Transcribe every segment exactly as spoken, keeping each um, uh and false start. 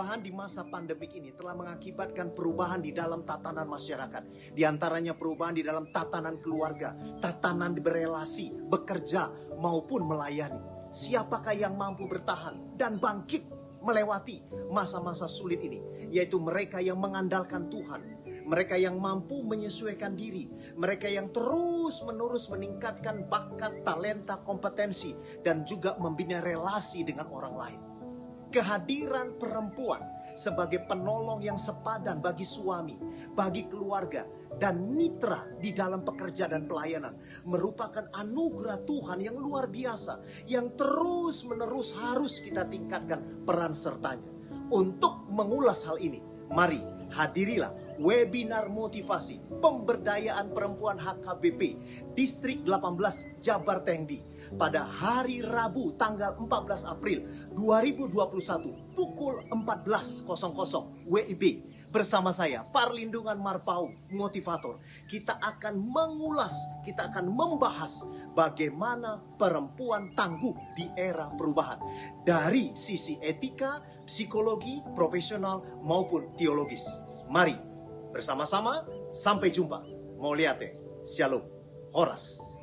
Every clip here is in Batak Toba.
Di masa pandemik ini telah mengakibatkan perubahan di dalam tatanan masyarakat, di antaranya perubahan di dalam tatanan keluarga, tatanan berelasi, bekerja, maupun melayani. Siapakah yang mampu bertahan dan bangkit melewati masa-masa sulit ini? Yaitu mereka yang mengandalkan Tuhan, mereka yang mampu menyesuaikan diri, mereka yang terus-menerus meningkatkan bakat, talenta, kompetensi, dan juga membina relasi dengan orang lain. Kehadiran perempuan sebagai penolong yang sepadan bagi suami, bagi keluarga, dan mitra di dalam pekerja dan pelayanan merupakan anugerah Tuhan yang luar biasa, yang terus-menerus harus kita tingkatkan peran sertanya. Untuk mengulas hal ini, mari hadirilah webinar motivasi pemberdayaan perempuan H K B P Distrik delapan belas Jabar Tengdi pada hari Rabu tanggal empat belas April dua ribu dua puluh satu pukul empat belas kosong kosong W I B bersama saya, Parlindungan Marpaung, motivator. Kita akan mengulas, kita akan membahas bagaimana perempuan tangguh di era perubahan. Dari sisi etika, psikologi, profesional, maupun teologis. Mari, bersama-sama, sampai jumpa. Mauliate, Shalom, Horas.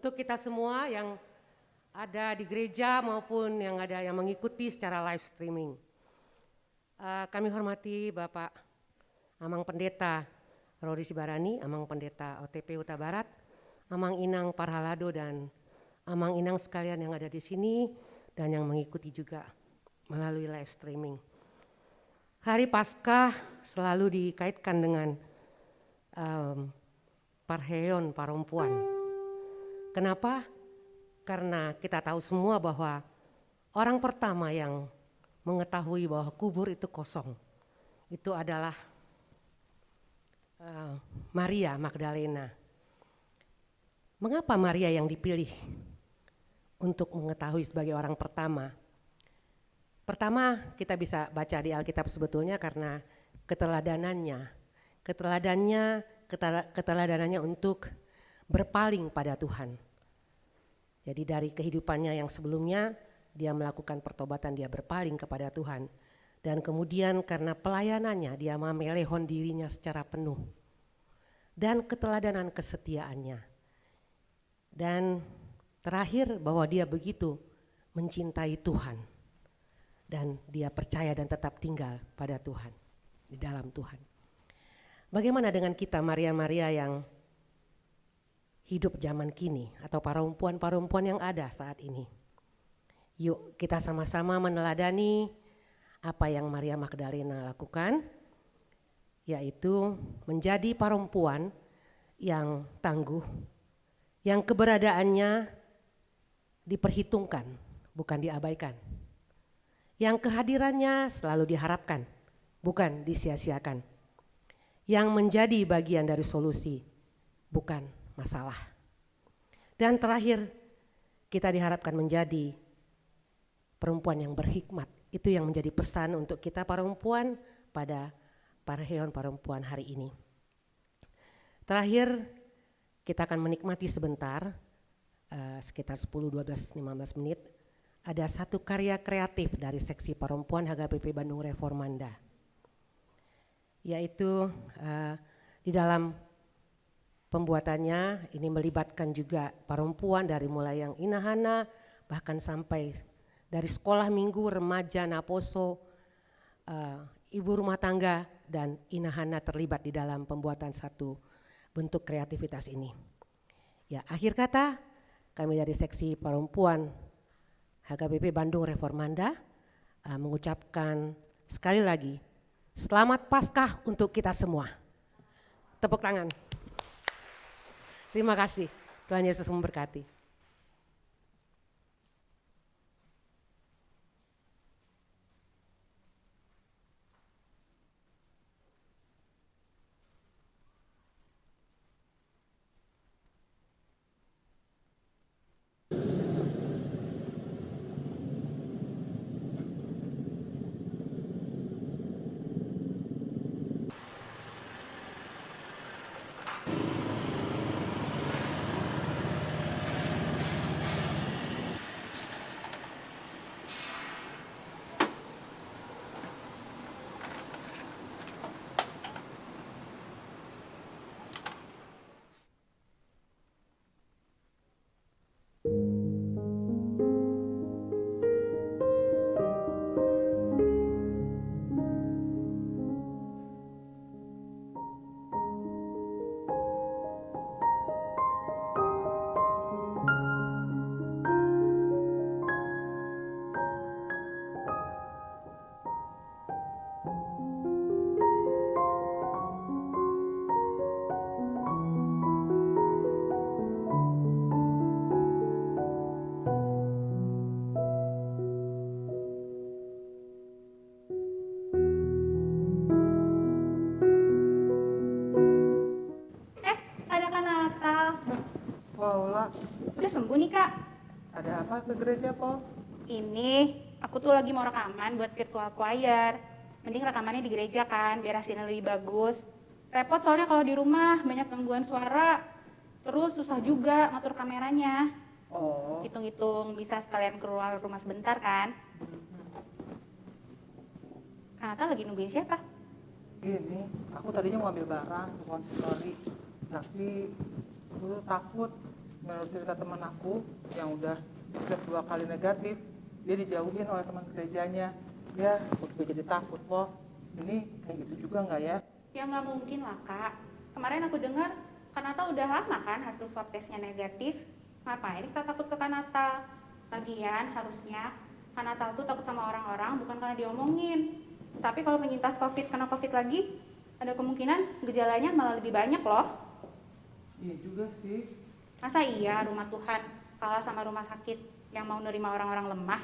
Untuk kita semua yang ada di gereja maupun yang ada yang mengikuti secara live streaming. Eh, kami hormati Bapak Amang Pendeta Rori Sibarani, Amang Pendeta O T P Huta Barat, Amang Inang Parhalado, dan Amang Inang sekalian yang ada di sini dan yang mengikuti juga melalui live streaming. Hari Paskah selalu dikaitkan dengan, em, parheon parompuan. Kenapa? Karena kita tahu semua bahwa orang pertama yang mengetahui bahwa kubur itu kosong, itu adalah, eh, Maria Magdalena. Mengapa Maria yang dipilih untuk mengetahui sebagai orang pertama? Pertama, kita bisa baca di Alkitab sebetulnya karena keteladanannya. Keteladannya, ketela-, keteladanannya untuk berpaling pada Tuhan. Jadi dari kehidupannya yang sebelumnya, dia melakukan pertobatan, dia berpaling kepada Tuhan. Dan kemudian karena pelayanannya, dia mamelehon dirinya secara penuh. Dan keteladanan kesetiaannya. Dan terakhir, bahwa dia begitu mencintai Tuhan. Dan dia percaya dan tetap tinggal pada Tuhan, di dalam Tuhan. Bagaimana dengan kita, Maria-Maria yang hidup zaman kini atau parompuan-parompuan yang ada saat ini? Yuk, kita sama-sama meneladani apa yang Maria Magdalena lakukan, yaitu menjadi parompuan yang tangguh, yang keberadaannya diperhitungkan, bukan diabaikan. Yang kehadirannya selalu diharapkan, bukan disia-siakan. Yang menjadi bagian dari solusi, bukan masalah. Dan terakhir, kita diharapkan menjadi perempuan yang berhikmat. Itu yang menjadi pesan untuk kita perempuan pada parheon parompuan hari ini. Terakhir, kita akan menikmati sebentar, eh, sekitar sepuluh, dua belas, lima belas menit, ada satu karya kreatif dari Seksi Perempuan H K B P Bandung Reformanda. Yaitu, eh, di dalam pembuatannya ini melibatkan juga perempuan dari mulai yang inahana, bahkan sampai dari sekolah minggu, remaja, naposo, eh, ibu rumah tangga, dan inahana terlibat di dalam pembuatan satu bentuk kreativitas ini. Ya, akhir kata, kami dari Seksi Perempuan H K B P Bandung Reformanda, eh, mengucapkan sekali lagi, Selamat Paskah untuk kita semua. Tepuk tangan. Terima kasih. Tuhan Yesus memberkati. Eh, ada Kak Natal. Paula. Udah sembuh nih, Kak. Ada apa ke gereja, Pol? Ini, aku tuh lagi mau rekaman buat virtual choir. Mending rekamannya di gereja kan, biar hasilnya lebih bagus. Repot soalnya kalau di rumah, banyak gangguan suara. Terus susah juga ngatur kameranya. Oh. Hitung-hitung bisa sekalian keluar rumah sebentar kan? Kak Natal lagi nungguin siapa? Gini, aku tadinya mau ambil barang ke Consistory, tapi aku tuh takut Menurut cerita teman aku yang udah di swab dua kali negatif, dia dijauhin oleh teman gerejanya. Ya, aku juga jadi takut loh. Di sini kayak gitu juga nggak ya? Ya nggak mungkin lah, Kak. Kemarin aku dengar Kak Natal udah lama kan hasil swab tesnya negatif. Ngapain kita takut ke Kak Natal? Lagian harusnya Kak Natal tuh takut sama orang-orang bukan karena diomongin. Tapi kalau penyintas covid kena covid lagi, ada kemungkinan gejalanya malah lebih banyak loh. Iya juga sih. Masa iya rumah Tuhan kalah sama rumah sakit yang mau nerima orang-orang lemah?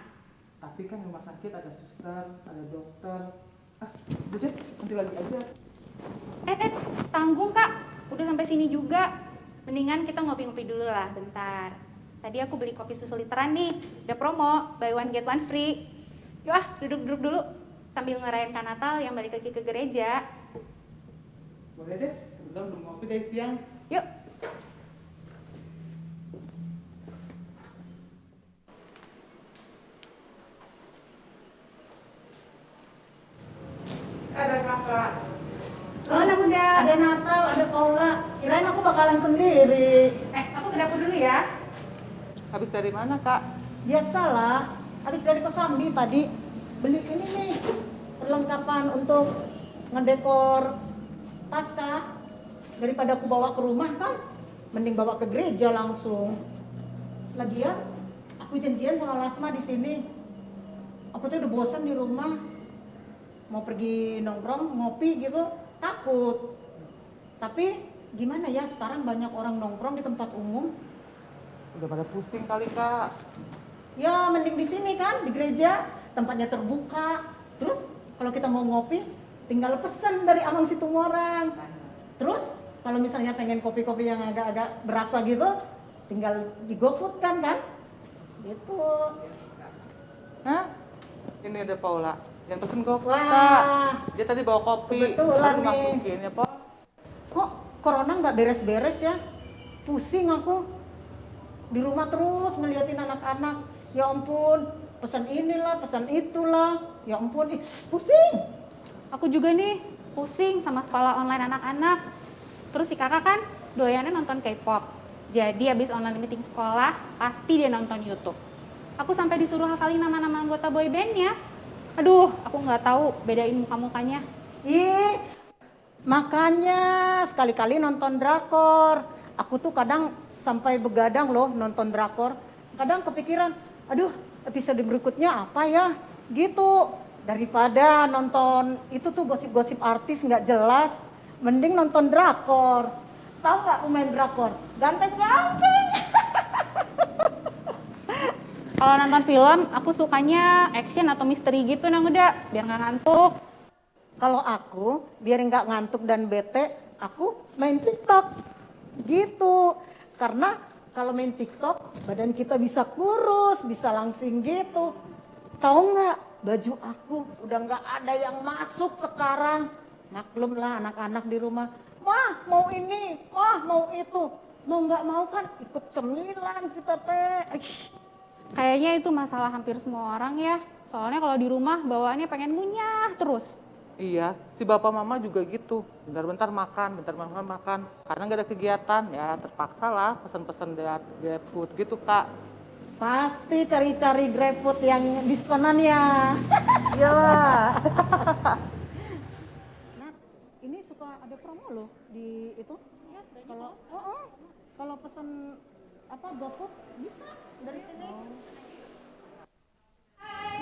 Tapi kan rumah sakit ada suster, ada dokter. Ah, udah deh, nanti lagi aja. Eh, eh, tanggung, Kak. Udah sampai sini juga. Mendingan kita ngopi-ngopi dulu lah bentar. Tadi aku beli kopi susu literan nih. Ada promo, buy one get one free. Yuk ah, duduk-duduk dulu. Sambil ngerayain Kak Natal yang balik lagi ke gereja. Boleh deh, kebetulan belum ngopi dari siang. Yuk. Ada kakak. Oh, anak muda. Ada Natal, ada Paula. Kirain aku bakalan sendiri. Eh, aku ke dapur dulu ya. Habis dari mana, Kak? Biasalah, habis dari Kosambi tadi. Beli ini nih, perlengkapan untuk ngedekor Paskah. Daripada aku bawa ke rumah kan, mending bawa ke gereja langsung. Lagian, aku janjian sama Lasma di sini. Aku tuh udah bosan di rumah. Mau pergi nongkrong, ngopi gitu, takut. Tapi gimana ya, sekarang banyak orang nongkrong di tempat umum. Udah pada pusing kali, Kak. Ya, mending di sini kan, di gereja, tempatnya terbuka. Terus kalau kita mau ngopi, tinggal pesen dari Amang Situmorang. Terus kalau misalnya pengen kopi-kopi yang agak-agak berasa gitu, tinggal di GoFood kan, kan? Gitu. Hah? Ini ada Paula. Yang pesen GoFood, Kak. Wah. Dia tadi bawa kopi. Kebetulan nih. Baru masukin ya, Pol. Kok corona nggak beres-beres ya? Pusing aku. Di rumah terus ngeliatin anak-anak. Ya ampun, pesan inilah, pesan itulah. Ya ampun, ih, pusing. Aku juga nih, pusing sama sekolah online anak-anak. Terus si kakak kan doyannya nonton K-pop. Jadi abis online meeting sekolah, pasti dia nonton YouTube. Aku sampai disuruh hafalin nama-nama anggota boybandnya. Aduh, aku nggak tahu bedain muka-mukanya. Ih, makanya sekali-kali nonton drakor. Aku tuh kadang sampai begadang loh nonton drakor. Kadang kepikiran, aduh, episode berikutnya apa ya? Gitu. Daripada nonton itu tuh gosip-gosip artis nggak jelas, mending nonton drakor. Tahu nggak pemain drakor? Ganteng-ganteng. Kalau nonton film, aku sukanya action atau misteri gitu, Nang Uda, biar nggak ngantuk. Kalau aku, biar nggak ngantuk dan bete, aku main TikTok. Gitu. Karena kalau main TikTok, badan kita bisa kurus, bisa langsing gitu. Tahu nggak, baju aku udah nggak ada yang masuk sekarang. Maklum lah anak-anak di rumah. Mah, mau ini, mah, mau itu. Mau nggak mau kan ikut cemilan kita, Teh. Ih. Kayaknya itu masalah hampir semua orang ya. Soalnya kalau di rumah bawaannya pengen ngunyah terus. Iya, si bapak mama juga gitu. Bentar-bentar makan, bentar-bentar makan. Karena nggak ada kegiatan, ya terpaksa lah pesen-pesen lewat GrabFood gitu, Kak. Pasti cari-cari GrabFood yang diskonan ya. Iyalah. Nah, ini suka ada promo loh di itu. Iya, kalau, oh, oh, kalau pesen apa, GoFood bisa dari sini.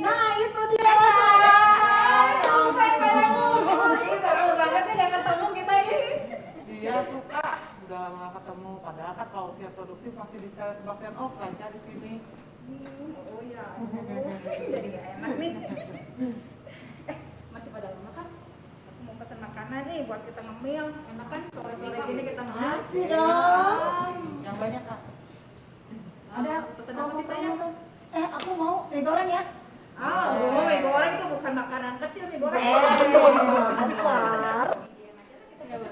Nah, itu dia. Hai, tumben pada ngumpul. Ih, lama banget nih nggak ketemu kita ini. Iya tuh, Kak, udah lama nggak ketemu. Padahal kan kalau siap produktif masih bisa kebaktian offline kan di sini. Hmm, oh iya. Jadi nggak enak nih. Eh, masih pada lama kan? Aku mau pesen makanan nih buat kita ngemil. Enak kan sore-sore gini kita ngemil? Masih dong. Yang banyak, Kak. Ada pesen apa promo-promo tuh? Eh, aku mau mie goreng ya. Ah, oh, mie goreng itu bukan makanan kecil, mie goreng. Eh, bentar.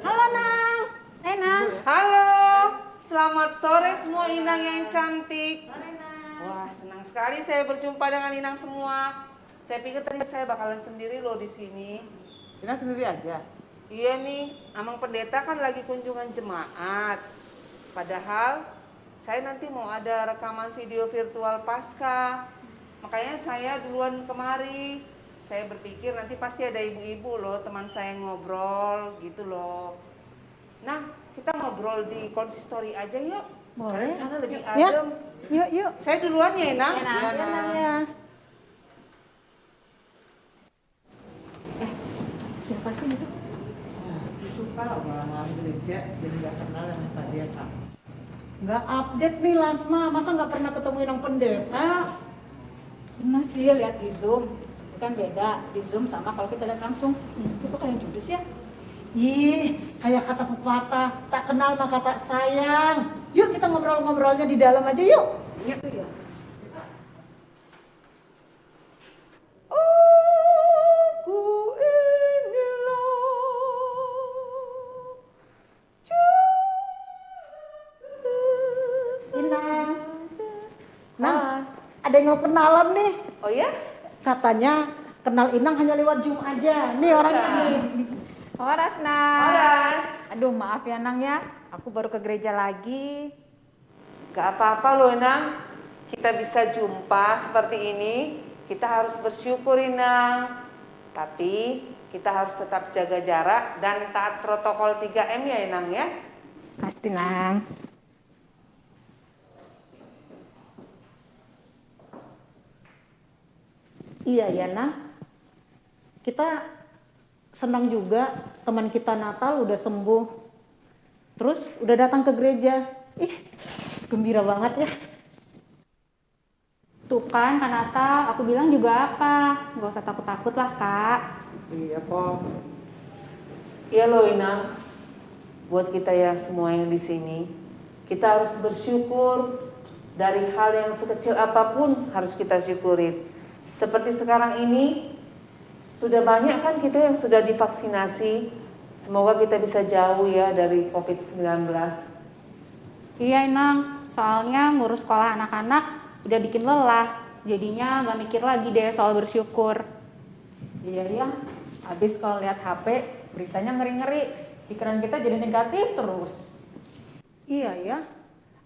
Halo, Nang. Eh, Nang. Halo. Selamat sore semua inang yang cantik. Sore, Nang. Wah, senang sekali saya berjumpa dengan inang semua. Saya pikir tadi saya bakalan sendiri loh di sini. Inang sendiri aja? Iya nih, Amang Pendeta kan lagi kunjungan jemaat. Padahal Saya nanti mau ada rekaman video virtual Paskah. Makanya saya duluan kemari. Saya berpikir nanti pasti ada ibu-ibu loh, teman saya ngobrol gitu loh. Nah, kita ngobrol di konsistori aja yuk. Boleh. Karena di sana lebih adem. Yuk, yuk. Saya duluan ya, Inang? Ya, Nang. Ya, Nang, ya. Eh, siapa sih itu? Nah, itu, Kak, orang-orang gereja, jadi nggak kenal sama Pak dia, Kak. Nggak update nih, Lasma. Masa nggak pernah ketemu Inang Pendeta? Pernah sih lihat di Zoom. Kan beda di Zoom sama kalau kita lihat langsung. Itu kayak judes ya? Ih, kayak kata pepatah, tak kenal maka tak sayang. Yuk, kita ngobrol-ngobrolnya di dalam aja yuk. Yuk. Itu ya. Aku inilah. Inang. Nang, ada yang mau kenalan nih. Oh ya? Katanya kenal Inang hanya lewat Zoom aja. Nih orangnya nih. Horas, Nang. Horas. Aduh, maaf ya, Nang ya. Aku baru ke gereja lagi. Gak apa-apa loh, Nang. Kita bisa jumpa seperti ini, kita harus bersyukur, Inang. Tapi kita harus tetap jaga jarak dan taat protokol tiga M ya, Inang ya. Pasti, Nang. Iya ya, Nang. Kita senang juga teman kita Natal udah sembuh. Terus udah datang ke gereja. Ih, gembira banget ya. Tuh kan, Kak Natal, aku bilang juga apa? Nggak usah takut-takut lah, Kak. Iya, Pom. Iya loh, Inang. Buat kita ya semua yang di sini, kita harus bersyukur dari hal yang sekecil apapun harus kita syukurin. Seperti sekarang ini, sudah banyak kan kita yang sudah divaksinasi? Semoga kita bisa jauh ya dari covid sembilan belas. Iya, Inang. Soalnya ngurus sekolah anak-anak udah bikin lelah. Jadinya nggak mikir lagi deh soal bersyukur. Iya, iya. Habis kalau lihat H P, beritanya ngeri-ngeri. Pikiran kita jadi negatif terus. Iya ya,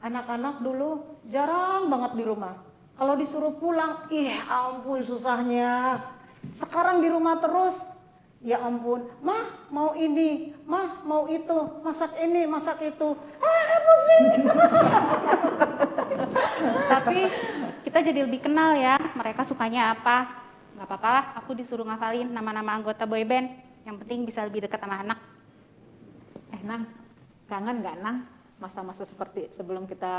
anak-anak dulu jarang banget di rumah. Kalau disuruh pulang, ih ampun susahnya. Sekarang di rumah terus, ya ampun, "Mah, mau ini, Mah, mau itu, masak ini, masak itu." Ah, pusing. Tapi kita jadi lebih kenal ya, mereka sukanya apa. Nggak apa-apa lah, aku disuruh ngafalin nama-nama anggota boyband. Yang penting bisa lebih dekat sama anak. Eh, Nang, kangen nggak, Nang, masa-masa seperti sebelum kita,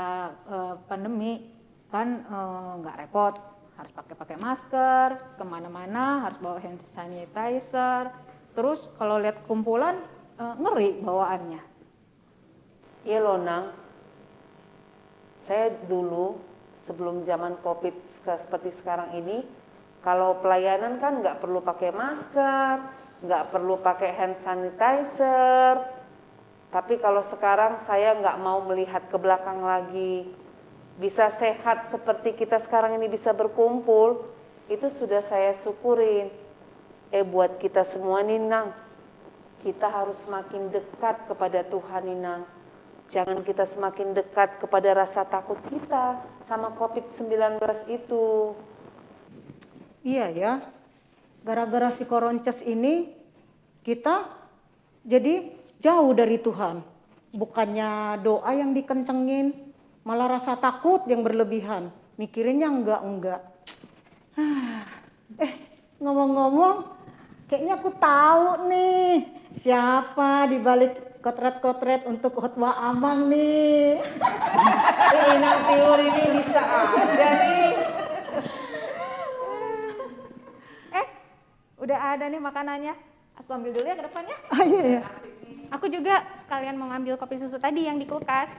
eh, pandemi? Kan, eh, nggak repot, harus pakai, pakai masker, kemana-mana harus bawa hand sanitizer. Terus kalau lihat kumpulan, eh, ngeri bawaannya. Iya loh, Nang. Saya dulu, sebelum zaman covid seka-, seperti sekarang ini, kalau pelayanan kan nggak perlu pakai masker, nggak perlu pakai hand sanitizer. Tapi kalau sekarang saya nggak mau melihat ke belakang lagi. Bisa sehat seperti kita sekarang ini bisa berkumpul, itu sudah saya syukurin. Eh, buat kita semua nih, Nang, kita harus semakin dekat kepada Tuhan nih, Nang. Jangan kita semakin dekat kepada rasa takut kita sama covid sembilan belas itu. Iya ya, gara-gara si Koronces ini, kita jadi jauh dari Tuhan. Bukannya doa yang dikencengin, malah rasa takut yang berlebihan. Mikirinnya enggak-enggak. Eh, ngomong-ngomong, kayaknya aku tahu nih siapa di balik kotret-kotret untuk khotbah Amang nih. Eh, Inang Tiur ini bisa aja nih. Eh, udah ada nih makanannya. Aku ambil dulu ya ke depannya. Ah, iya, iya. Aku juga sekalian mau ngambil kopi susu tadi yang di kulkas.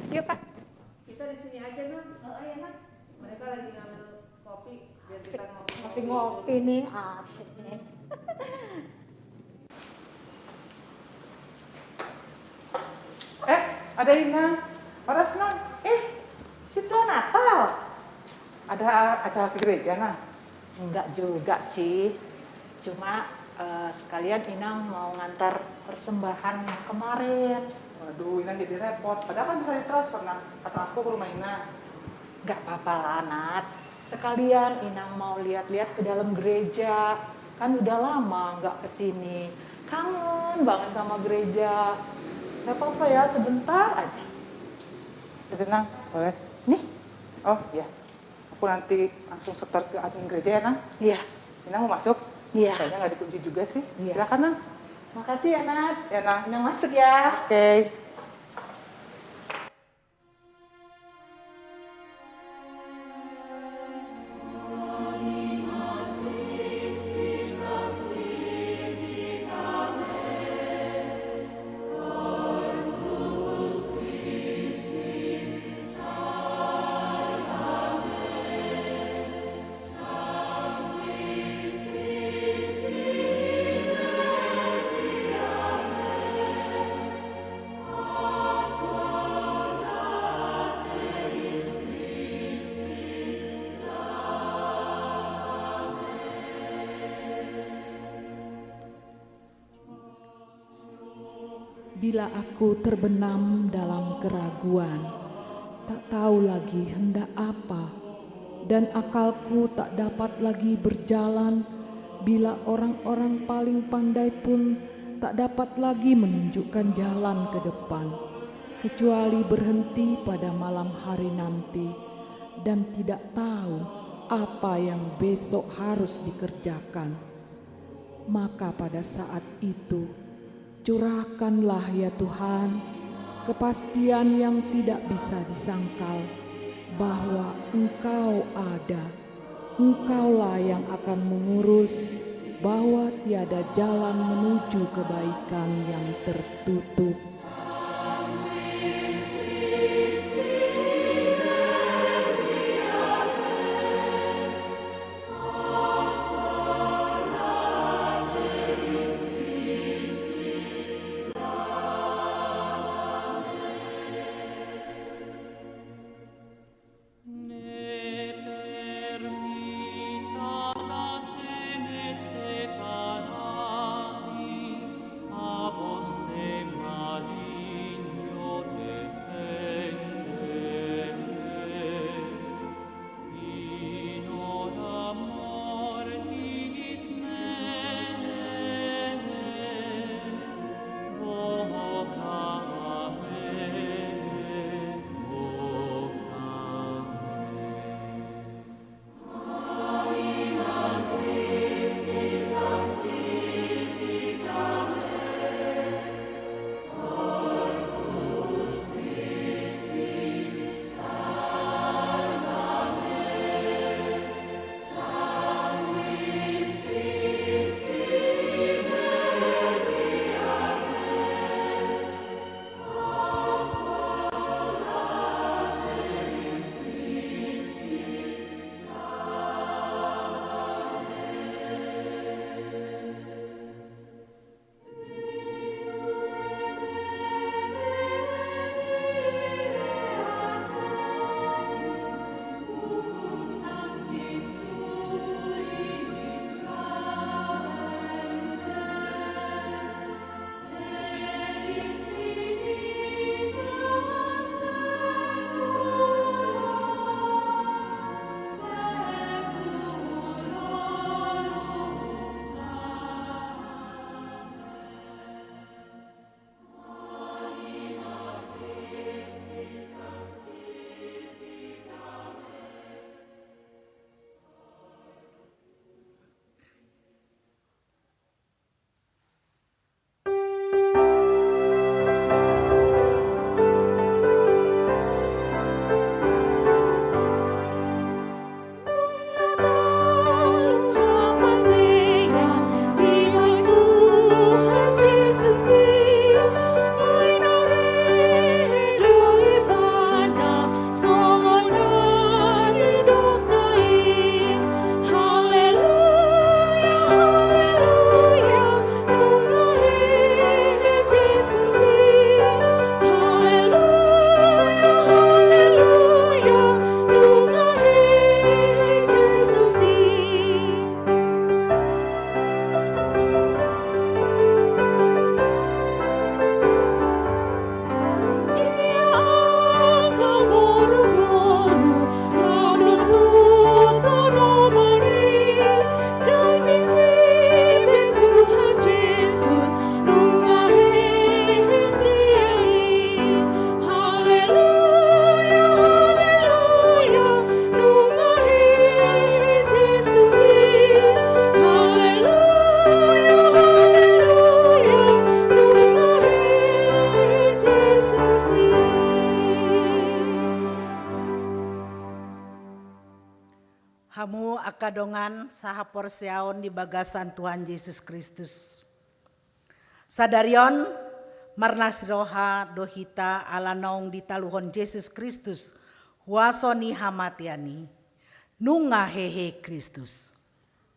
Yuk, Kak. Kita di sini aja, Nang. Oh, iya, Nang. Mereka lagi ngambil kopi, biar kita ngopi. Ngopi-ngopi nih, asik nih. Eh, ada Inang. Horas, Nang. Eh, si Tuan Natal. Ada acara ke gereja, Nang? Enggak juga sih. Cuma, eh, sekalian Inang mau ngantar persembahan yang kemarin. Waduh, Inang jadi repot. Padahal kan bisa ditransfer, Nang. Atau aku ke rumah Inang? Nggak apa-apa lah, Nat. Sekalian Inang mau lihat-lihat ke dalam gereja. Kan udah lama nggak ke sini. Kangen banget sama gereja. Nggak apa-apa ya, sebentar aja. Jadi, Nang, boleh? Nih. Oh, iya. Aku nanti langsung setor ke admin gereja ya, Nang? Iya. Inang mau masuk? Iya. Kayaknya nggak dikunci juga sih. Iya. Silakan, Nang. Makasih ya, Nat. Ya, Nang. Inang masuk ya. Oke. Bila aku terbenam dalam keraguan, tak tahu lagi hendak apa, dan akalku tak dapat lagi berjalan, bila orang-orang paling pandai pun tak dapat lagi menunjukkan jalan ke depan, kecuali berhenti pada malam hari nanti dan tidak tahu apa yang besok harus dikerjakan. Maka pada saat itu, curahkanlah, ya Tuhan, kepastian yang tidak bisa disangkal bahwa Engkau ada. Engkaulah yang akan mengurus bahwa tiada jalan menuju kebaikan yang tertutup. Hamu angka dongan sahaporseaon di bagasan Tuhan Jesus Kristus. Sadari on, marlas ni roha do hita ala naung ditaluhon Jesus Kristus huaso ni hamatean i. Nunga hehe Kristus.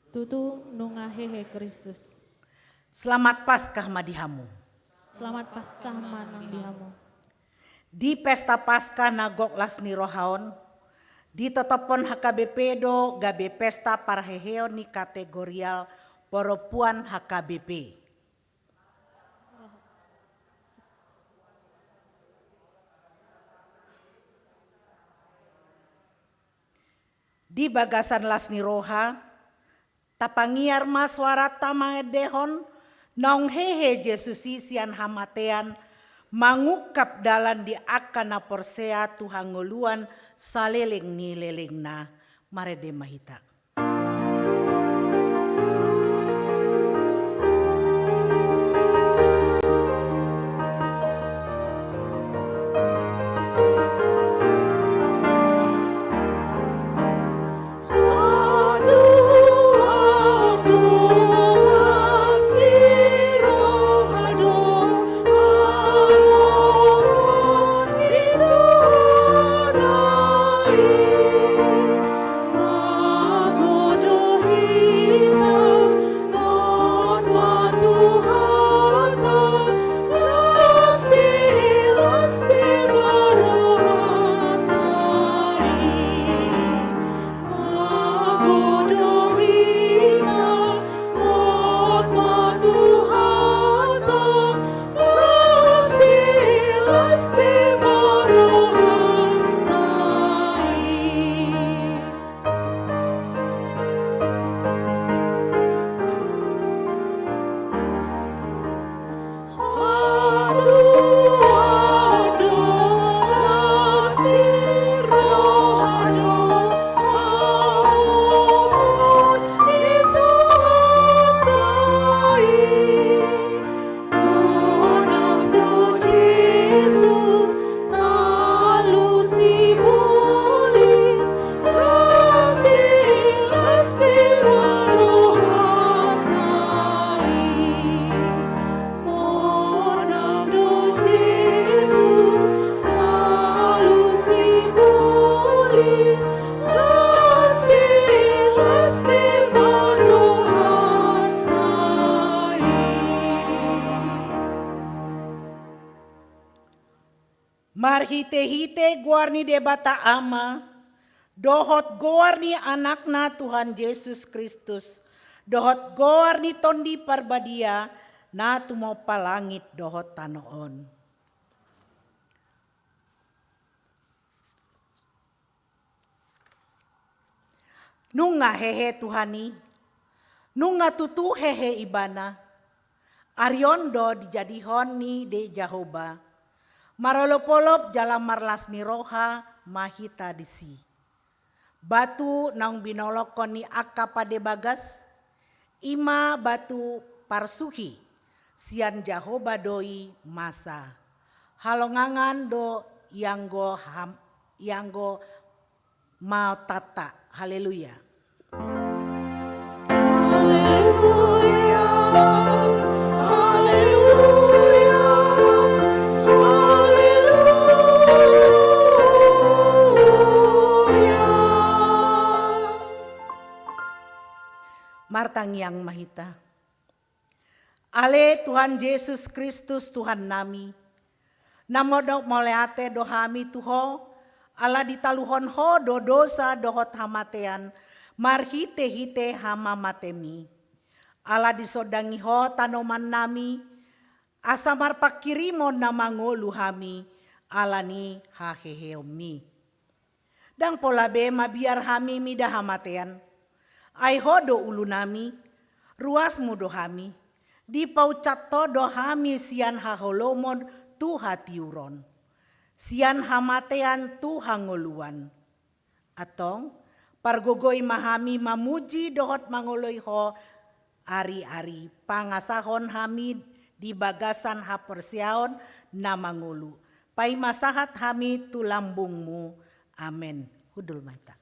Tutu, nunga hehe Kristus. Selamat Paskah ma di hamu. Selamat Paskah ma nang di hamu. Di pesta Paskah na gok las ni roha on, ditotophon H K B P do gabe pesta parheheon ni kategorial parompuan H K B P. Di bagasan las ni roha, tapangiar ma soaranta mangendehon naung hehe Jesus i sian hamatean, mangungkap dalan di angka na porsea tu hangoluan saleleng ni lelengna. Marende ma hita. Marhitehite goar ni Debata Ama, dohot goar ni Anakna Tuhan Jesus Kristus, dohot goar ni Tondi Parbadia, na tumompa langit dohot tano on. Nunga hehe Tuhan i, nunga tutu hehe Ibana. Ari on do dijadihon ni Debata Jahowa. Marolopolop jala marlas ni roha ma hita disi. Batu naung binolongkon ni angka pande bagas, i ma batu parsuhi, sian Jahowa do i masa. Halongangan do ianggo ham-, ianggo maotanta. Haleluya. Haleluya, haleluya, haleluya. Martangiang ma hita. Ale Tuhan Jesus Kristus, Tuhannami, na mandok mauliate do hami tu Ho, ala ditaluhon Ho do dosa dohot hamatean, marhitehite hamamatemi. Ala disondangi Ho tanomannami, asa marpanghirimon na mangolu hami, ala ni haheheonmi. Ndang pola be mabiar hami mida hamatean. Ai Ho do ulunami, ruasmu do hami, dipaunsat Ho do hami sian haholomon tu hatiuron, sian hamatean tu hangoluan. Antong, pargogoi ma hami mamuji dohot mangoloi Ho, ari-ari, pangasahon hami di bagasan haporseaon na mangolu. Paima sahat hami tu lambungmu. Amen. Hundul ma hita.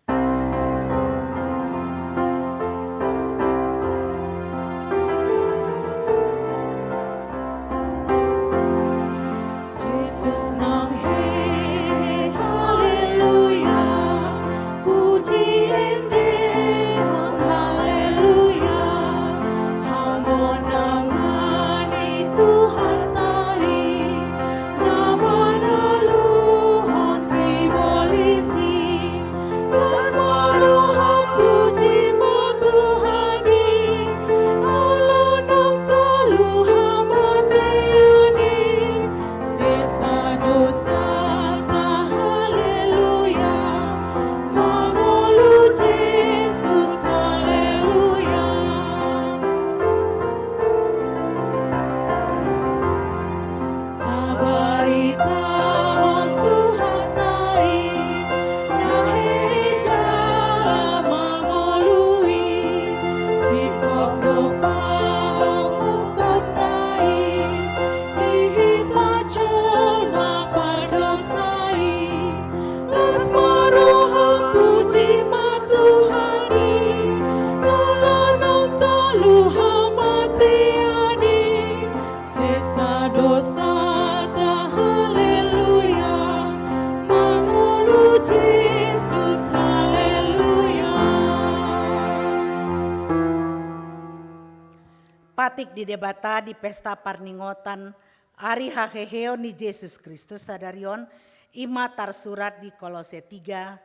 Patik ni Debata di pesta parningotan ari haheheon ni Jesus Kristus sadari on, i ma tarsurat di Kolose tiga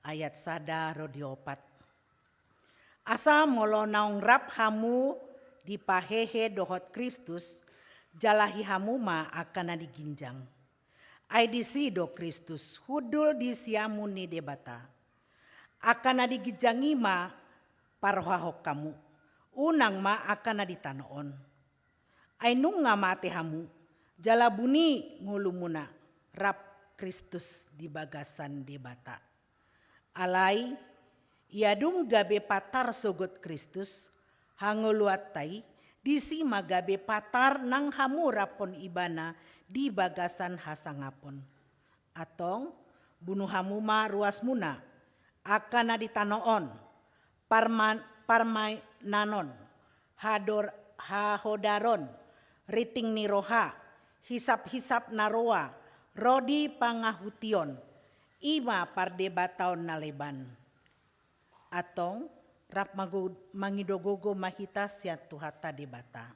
ayat sada ro di opat. Asa molo naung rap hamu dipahehe dohot Kristus, jalahi hamu ma angka na di ginjang. Ai disi do Kristus hundul di siamun ni Debata. Angka na di ginjang i ma parrohahon hamu, unang ma angka na di tano on. Ai nunga mate hamu, jala buni ngolumuna rap Kristus di bagasan Debata. Alai, ia dung gabe patar sogot Kristus, hangoluanta i, disi ma gabe patar nang hamu raphon Ibana di bagasan hasangapon. Antong, bunu hamu ma ruasmuna, angka na di tano on, parma-, parmainanon, hador-, hahodaron, rinting ni roha, hisaphisap na roa, ro di pangahution, i ma pardebataon na leban. Antong, rap mago-, mangido gogo ma hita sian Tuhanta Debata.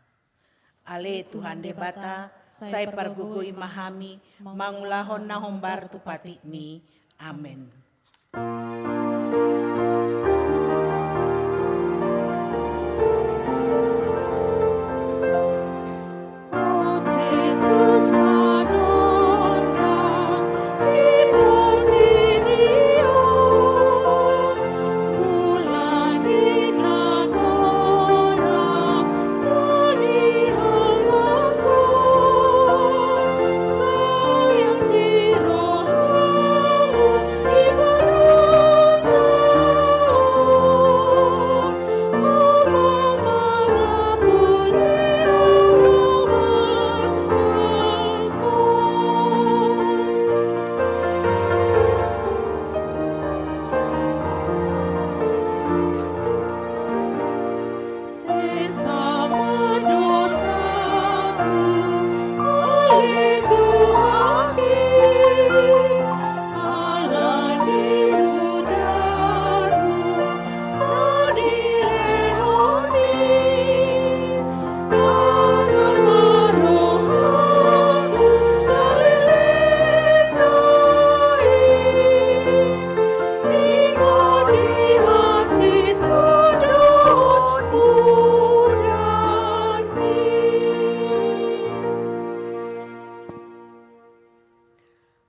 Ale Tuhan Debata, sai pargogoi ma hami mangulahon na hombar tu patikmi. Amen.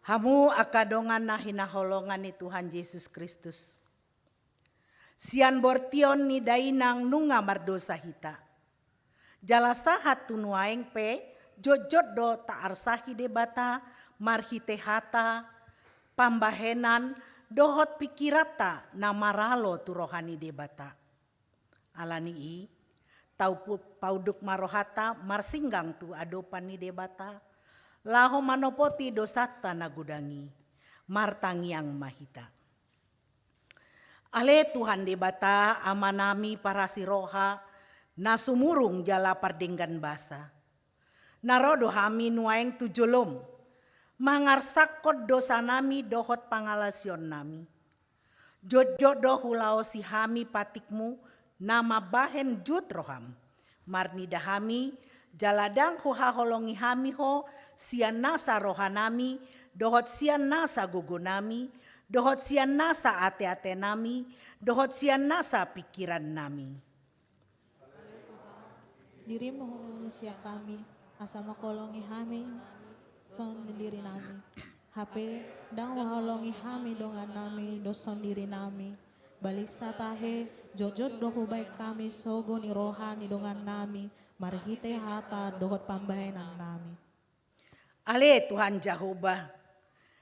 Hamu angka dongan na hinaholongan ni Tuhan Jesus Kristus. Sian bortion ni dainang nunga mardosa hita. Jala sahat tu nuaeng pe, jotjot do taarsahi Debata marhite hata, pambahenan, dohot pingkiranta na maralo tu roha ni Debata. Ala ni i, taupu-, paunduk ma rohanta marsinggang tu adopan ni Debata, laho manopoti dosanta na godang i, martangiang ma hita. Ale Tuhan Debata, Amanami parasi roha, na sumurung jala pardenggan basa. Na ro do hami nuaeng tu jolom, mangarsakkon dosanami dohot pangalaosionnami. Jotjot do hulaosi hami patikmu, na mambahen jut roham. Marnida hami, jala ndang huhaholongi hami ho, sian nasa rohanami, dohot sian nasa gogonami, dohot sian nasa ateatenami, dohot sian nasa pingkirannami. Dirim ma huhaholongi sian hami, asa manghaholongi hami songon dirinami. Hape, ndang huhaholongi hami dongannami dohot songon dirinami. Baliksa tahe, jotjot do hubahen hami sogo ni roha ni dongannami, marhite hata dohot pambahenannami. Ale Tuhan Jahowa,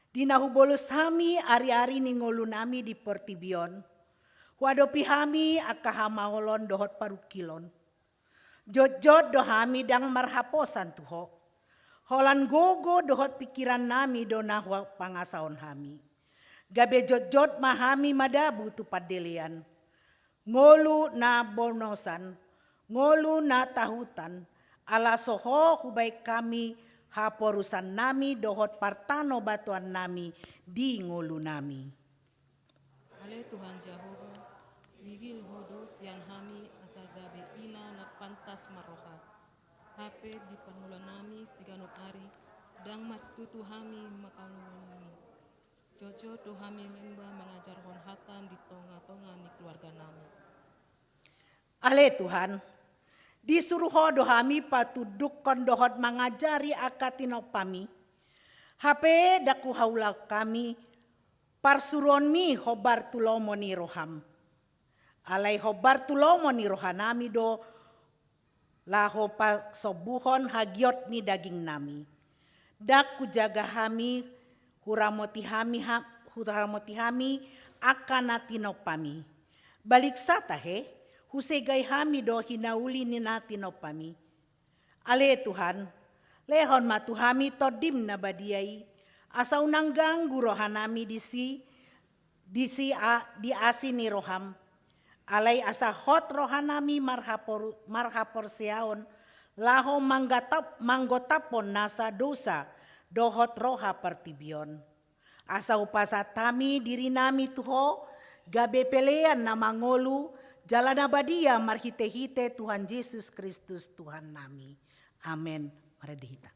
di na hubolus hami ariari ni ngolunami di portibi on, huadopi hami angka hamaolon dohot parungkilon. Jotjot do hami ndang marhaposan tu Ho. Holan gogo dohot pingkirannami do na hupangasahon hami. Gabe jotjot ma hami madabu tu pandelean. Ngolu na bonosan, ngolu na tahutan, ala so Ho hubahen hami haporusannami dohot partanobatoannami di ngolunami. Ale Tuhan Jahowa, gigil Ho do sian hami asa gabe ina na pantas marroha. Hape di parngoluonnami siganup ari, ndang marsitutu hami mangkaholongi. Jotjot do hami lemba mangajarhon hatam di tonga-tonga ni keluarganami. Ale Tuhan, disuru Ho do hami patundukkon dohot mangajari angka tinompami. Hape ndang huhaulahon hami parsuruonmi hombar tu lomo ni roham. Alai hombar tu lomo ni rohanami do laho pasombuhon hagiot ni dagingnami. Ndang hujaga hami, huramoti hami ha-, huramoti hami angka na tinompami. Baliksa tahe, husegai hami do hinauli ni na tinompami. Ale Tuhan, lehon ma tu hami Tondim na badia i, asa unang ganggu rohanami disi, disi a-, di asi ni roham. Alai asa hot rohanami marhapor-, marhaporseaon, laho manggatap-, manggotaphon nasa dosa dohot roha portibi on. Asa hupasahat hami dirinami tu Ho, gabe pelean na mangolu, jala na badia marhite-hite Tuhan Jesus Kristus Tuhannami. Amen. Marende hita.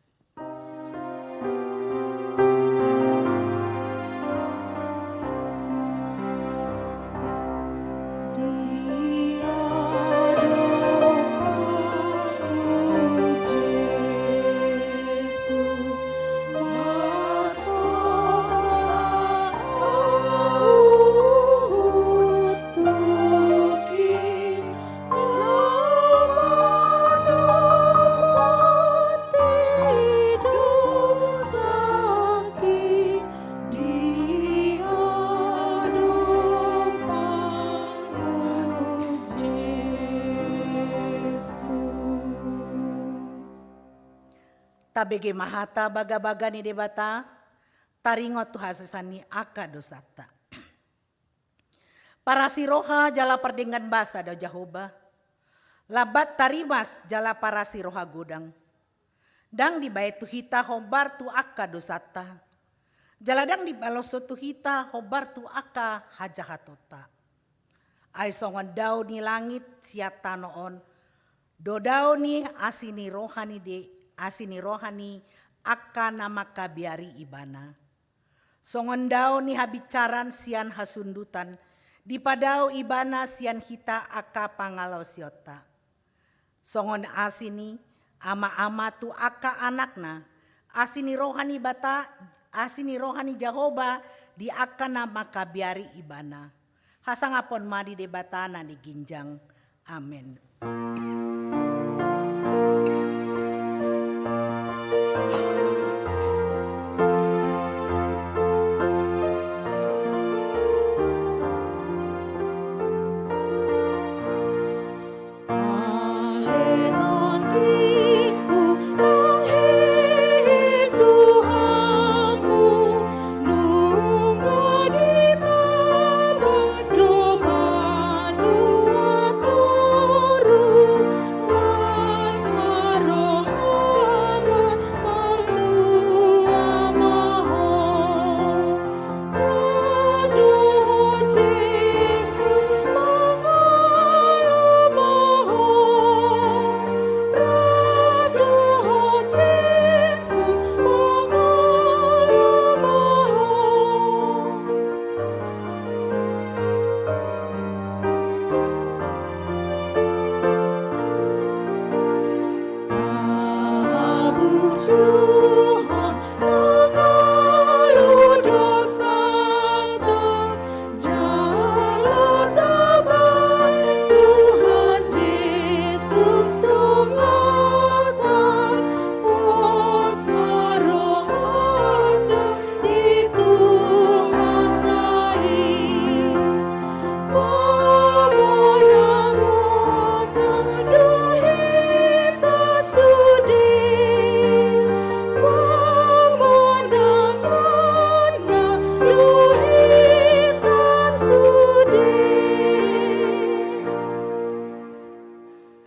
Tabege ma hata bagabaga ni Debata, taringot tu hasesaan ni angka dosanta. Parasi roha jala pardenggan basa do Jahowa. Lambat tarimas jala parasi roha godang. Ndang dibaen tu hita hombar tu angka dosanta. Jala ndang dibaloshon tu hita hombar tu angka hajahatonta. Ai songon dao ni langit sian tano on, do dao ni asi ni roha ni de-, asi ni roha ni angka na mangkabiari ibana. Songon dao ni habinsaran sian hasundutan, dipadao ibana sian hita angka pangalaosionta. Songon asi ni ama-ama tu angka anakna, asi ni roha ni Bata-, asi ni roha ni Jahowa di angka na mangkabiari ibana. Hasangapon ma di Debata na di ginjang. Amen.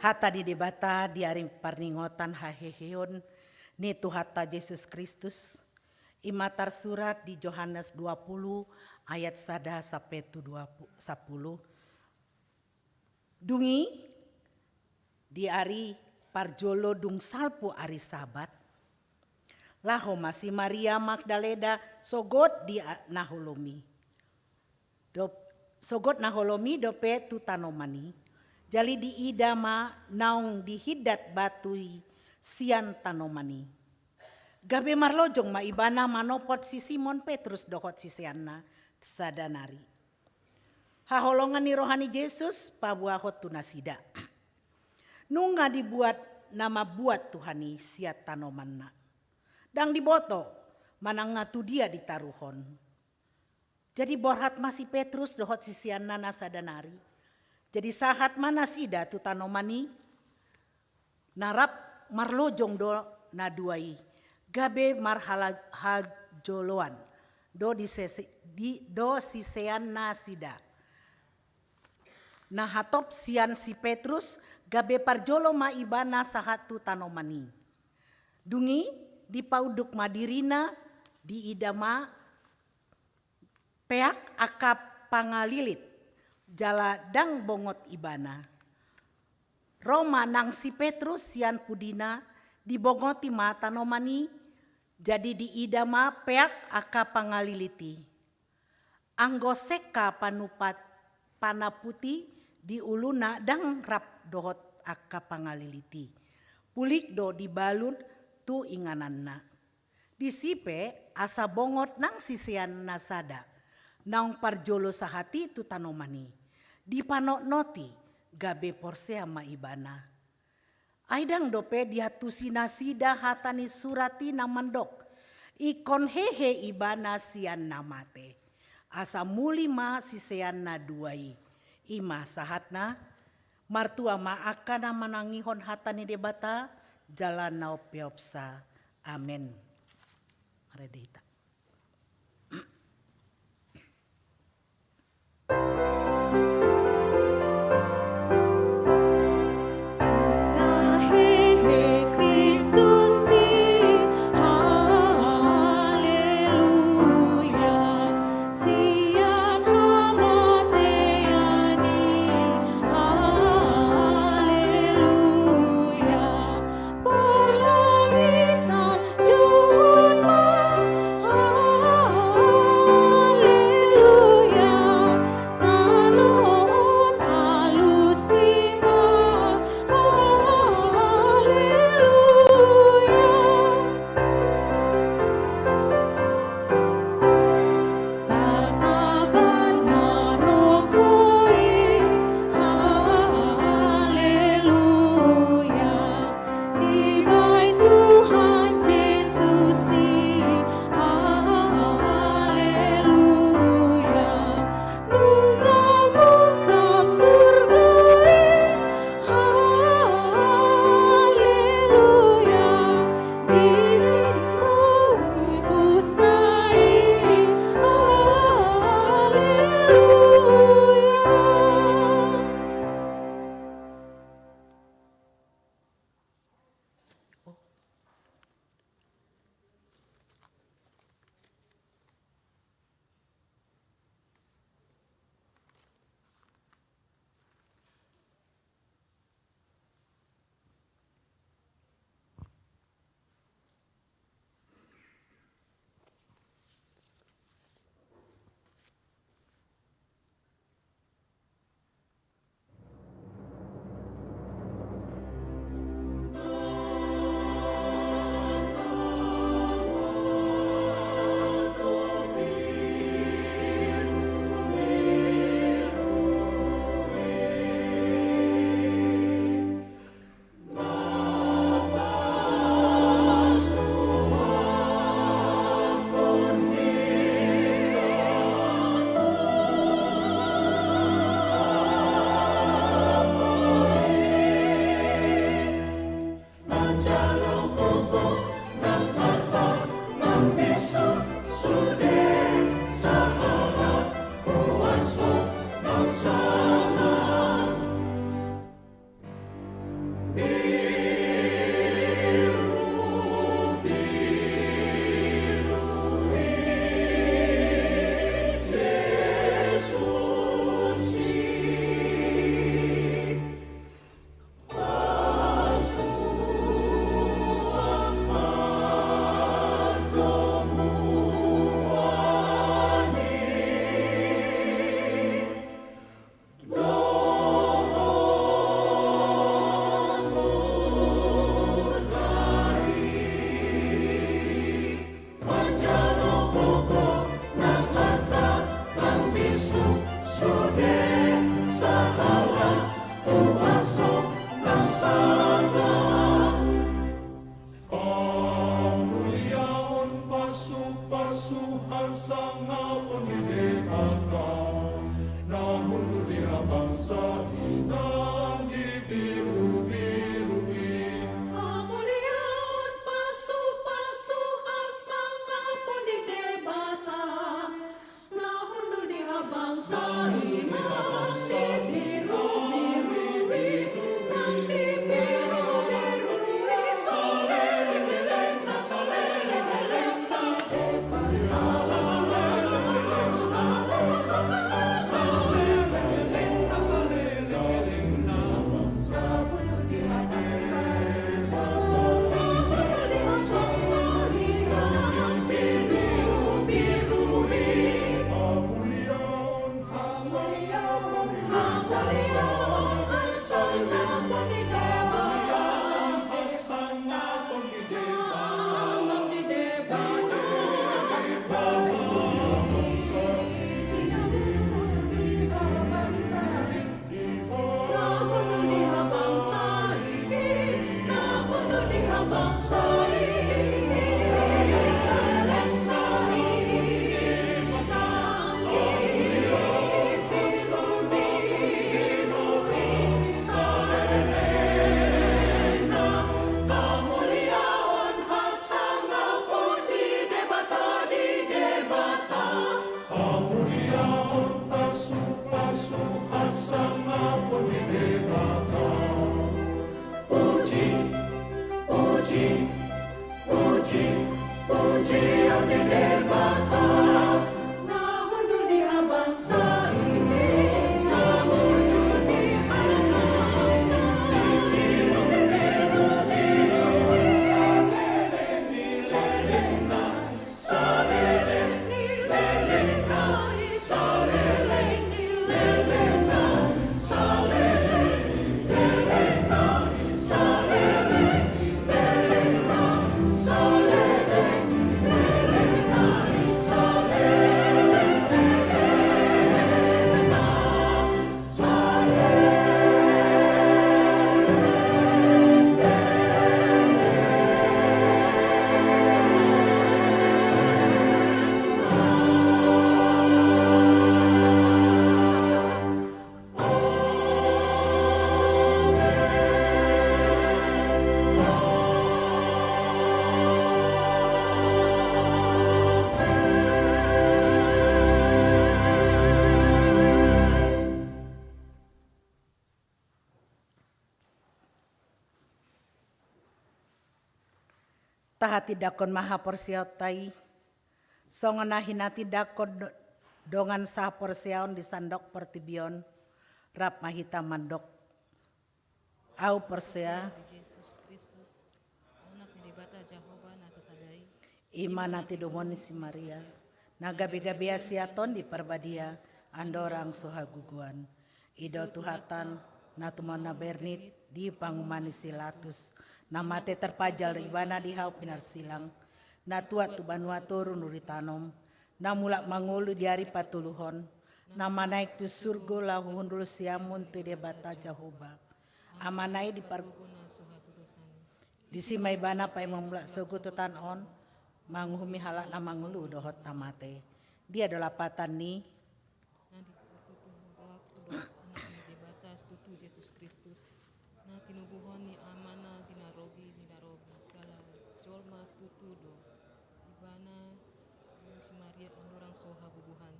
Hata ni Debata di ari parningotan haheheon ni Tuhanta Jesus Kristus, i ma tarsurat di Johannes dua puluh ayat sada sampe tu dua puluh, sapuluh. Dung i, di ari parjolo dung salpu ari Sabat, laho ma si Maria Magdalena sogot di a-, na holom i. Dop-, sogot na holom i dope tu tanoman i. Jala diida ma naung dihindat batu i sian tanoman i. Gabe marlojong ma ibana manopot si Simon Petrus dohot siseanna sada nari. Haholongan ni roha ni Jesus paboahon tu nasida. Nunga dibuat na mambuat Tuhan i sian tanomanna. Ndang diboto manang na tu dia ditaruhon. Jadi borhat ma si Petrus dohot siseanna na sada nari. Jadi sahat ma nasida tu tanoman i, na rap marlojong do na dua i, gabe marhala-, hajoloan do di sese-, di, do siseannasida. Na hatop sian si Petrus, gabe parjolo ma ibana sahat tu tanoman i. Dung i dipaunduk ma dirina, diida ma peak angka pangalilit, jala ndang bongot ibana. Ro ma nang si Petrus sian pudina, dibongoti ma tanoman i, jadi diida ma peak angka pangalilit i. Anggo sengka panupat, panaput i di uluna ndang rap dohot angka pangalilit i. Pulik do dibalut tu ingananna. Disi pe asa bongot nang sisean na sada, naung parjolo sahat i tu tanoman i. Dipanotnot i, gabe porsea ma ibana. Ai ndang dope diantusi nasida hata ni surat i na mandok, ingkon hehe ibana sian na mate. Asa muli ma sisean na dua i. I ma sahatna. Martua ma angka na manangihon hata ni Debata, jala na umpeopsa. Amen. Marende hita. Huaso na sangap. Hamuliaon pasupasu hasangapon ni Debata, na hundul di habangsa i nang di birubiru i. Hamuliaon pasupasu hasangapon ni Debata, na hundul di habangsa i nang di birubiru i, nang di birubiru i. Saleleng, leleng, saleleng, leleng. Hamuliaon pasupasu hasangapon ni Debata. Puji, puji, puji, pujion ni Debata. Na hundul di habangsa i, na hundul di habangsa i. Tahatindangkon ma haporseaonta i, songon na hinatindangkon do-, dongan sahaporseaon di sandok portibi on. Rap ma hita mandok. Au porsea di Jesus Kristus, Anak ni Debata Jahowa na sasada i. I ma na tinumon ni si Maria, na gabe-gabe asi Tondi Parbadia, andorang so hagogoan. I do Tuhanta, na tumangihon na bernit di panguhuman ni si Pilatus, na mate tarpajal ibana di hau pinarsilang, na tuat tu banua toru nuri tanom, na mulak mangolu di ari patoluhon, na manaek tu surgo laho hundul siamun tu Debata Jahowa. Amana i di par-, disi ma ibana paima mulak sogot tu tano on, manguhumi halak na mangolu dohot na mate. Dia do lapatan ni Na dipartutuhon rohangku dohot Anak ni Debata situtu Jesus Kristus, na tinubuhon ni Amana di na robi ni na robi, jala jolma situtu do Ibana, si Maria andorang so habubuhan.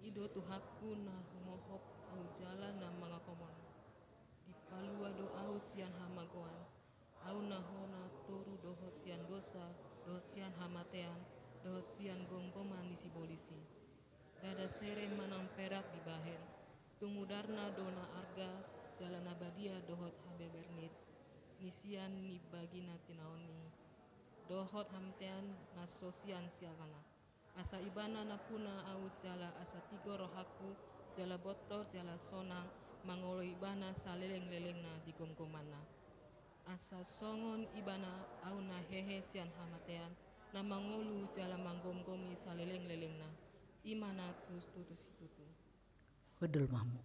I do Tuhanku na humohop au jala na mangakuahon. Dipalua do au sian hamagoan. Au na hona toru dohot sian dosa, dohot sian hamatean, dohot sian gomgoman ni sibolis i. Ndada sere manang perak dibahen, tung mudarna do na arga, jala na badia dohot habebernit, ni sian ni bagina tinaon i, dohot hamatean na so sian sialana. Asa Ibana nampuna au jala asa tigor rohangku, jala bontor jala sonang, mangoloi Ibana salelenglelengna di gomgomanna. Asa songon Ibana au na hehe sian hamatean, na mangolu jala manggomgomi salelenglelengna. I ma na tutu situtu. Hundul ma hamu.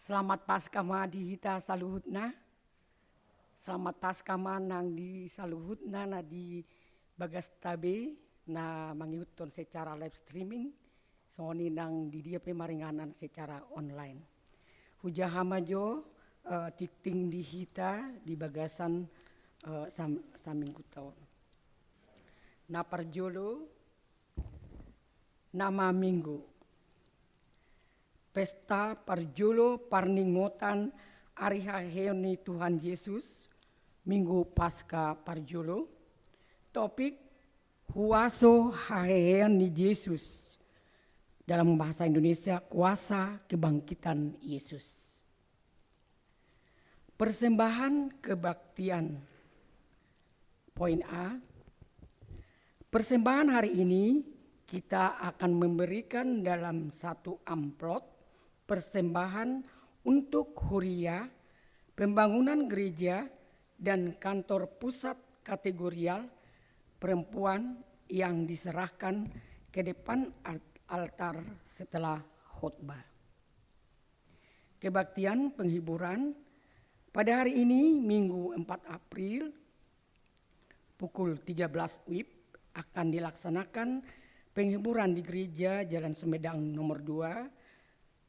Selamat Paskah ma di hita saluhutna. Selamat Paskah ma nang di saluhutna na di bagasta be na mangihuthon secara live streaming, songon i nang di dia pe maringanan secara online. Hujaha ma jo, eh, tingting di hita di bagasan, eh, sam-, samingguta on. Na parjolo, nama Minggu. Pesta parjolo parningotan ari haheheon ni Tuhan Yesus, Minggu Paskah parjolo. Topik: Huaso haheheon ni Yesus. Dalam bahasa Indonesia, kuasa kebangkitan Yesus. Persembahan kebaktian. Poin A, persembahan hari ini kita akan memberikan dalam satu amplop persembahan untuk huria, pembangunan gereja, dan kantor pusat kategorial perempuan yang diserahkan ke depan al-, altar setelah khotbah. Kebaktian penghiburan pada hari ini, Minggu empat April, pukul tiga belas W I B, akan dilaksanakan penghiburan di Gereja Jalan Sumedang nomor dua,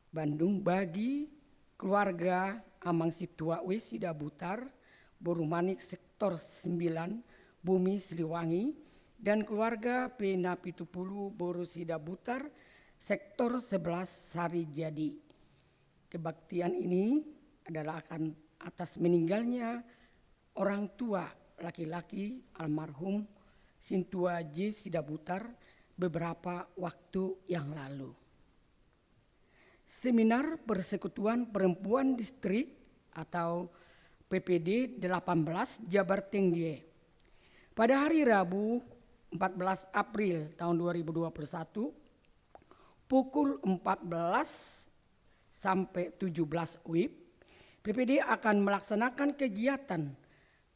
Bandung, bagi keluarga Amang Situa W Sidabutar, Boru Manik, Sektor sembilan, Bumi, Siliwangi, dan keluarga P Napitupulu, Boru Sidabutar, Sektor sebelas, Sarijadi. Kebaktian ini adalah akan atas meninggalnya orang tua laki-laki almarhum Sintua J Sidabutar beberapa waktu yang lalu. Seminar Persekutuan Perempuan Distrik atau P P D delapan belas Jabar Tengge pada hari Rabu, empat belas April tahun dua ribu dua puluh satu, pukul empat belas sampai tujuh belas W I B, P P D akan melaksanakan kegiatan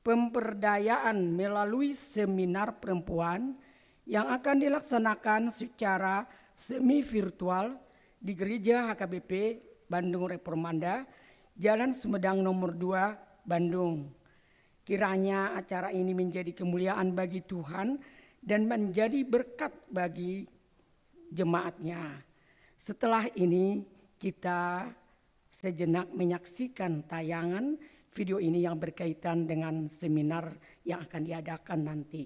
pemberdayaan melalui seminar perempuan yang akan dilaksanakan secara semi virtual di Gereja H K B P Bandung Reformanda, Jalan Sumedang nomor dua, Bandung. Kiranya acara ini menjadi kemuliaan bagi Tuhan dan menjadi berkat bagi jemaat-Nya. Setelah ini, kita sejenak menyaksikan tayangan video ini yang berkaitan dengan seminar yang akan diadakan nanti.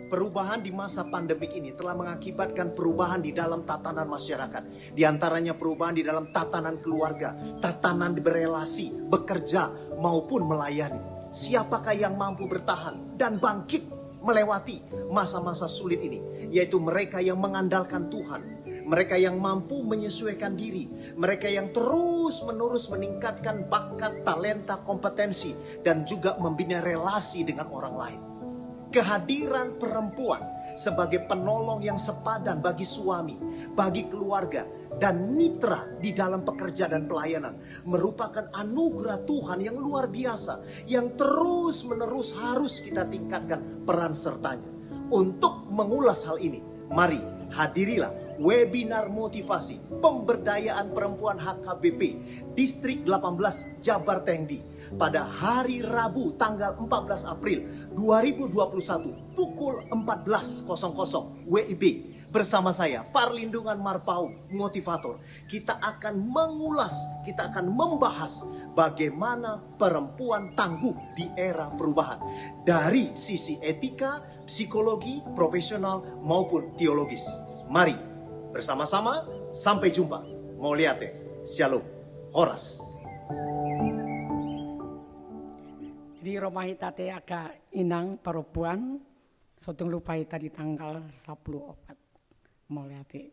Perubahan di masa pandemik ini telah mengakibatkan perubahan di dalam tatanan masyarakat, di antaranya perubahan di dalam tatanan keluarga, tatanan berelasi, bekerja, maupun melayani. Siapakah yang mampu bertahan dan bangkit melewati masa-masa sulit ini? Yaitu mereka yang mengandalkan Tuhan, mereka yang mampu menyesuaikan diri, mereka yang terus-menerus meningkatkan bakat, talenta, kompetensi, dan juga membina relasi dengan orang lain. Kehadiran perempuan sebagai penolong yang sepadan bagi suami, bagi keluarga, dan mitra di dalam pekerja dan pelayanan merupakan anugerah Tuhan yang luar biasa, yang terus-menerus harus kita tingkatkan peran sertanya. Untuk mengulas hal ini, mari hadirilah webinar motivasi pemberdayaan perempuan H K B P Distrik delapan belas Jabar Tengdi pada hari Rabu tanggal empat belas April dua ribu dua puluh satu pukul empat belas kosong kosong W I B bersama saya, Parlindungan Marpaung, motivator. Kita akan mengulas, kita akan membahas bagaimana perempuan tangguh di era perubahan. Dari sisi etika, psikologi, profesional, maupun teologis. Mari, bersama-sama, sampai jumpa. Mauliate, shalom, horas. Jadi, ro ma hita te angka inang parompuan, so tung lupa hita di tanggal sampulu opat. Mauliate.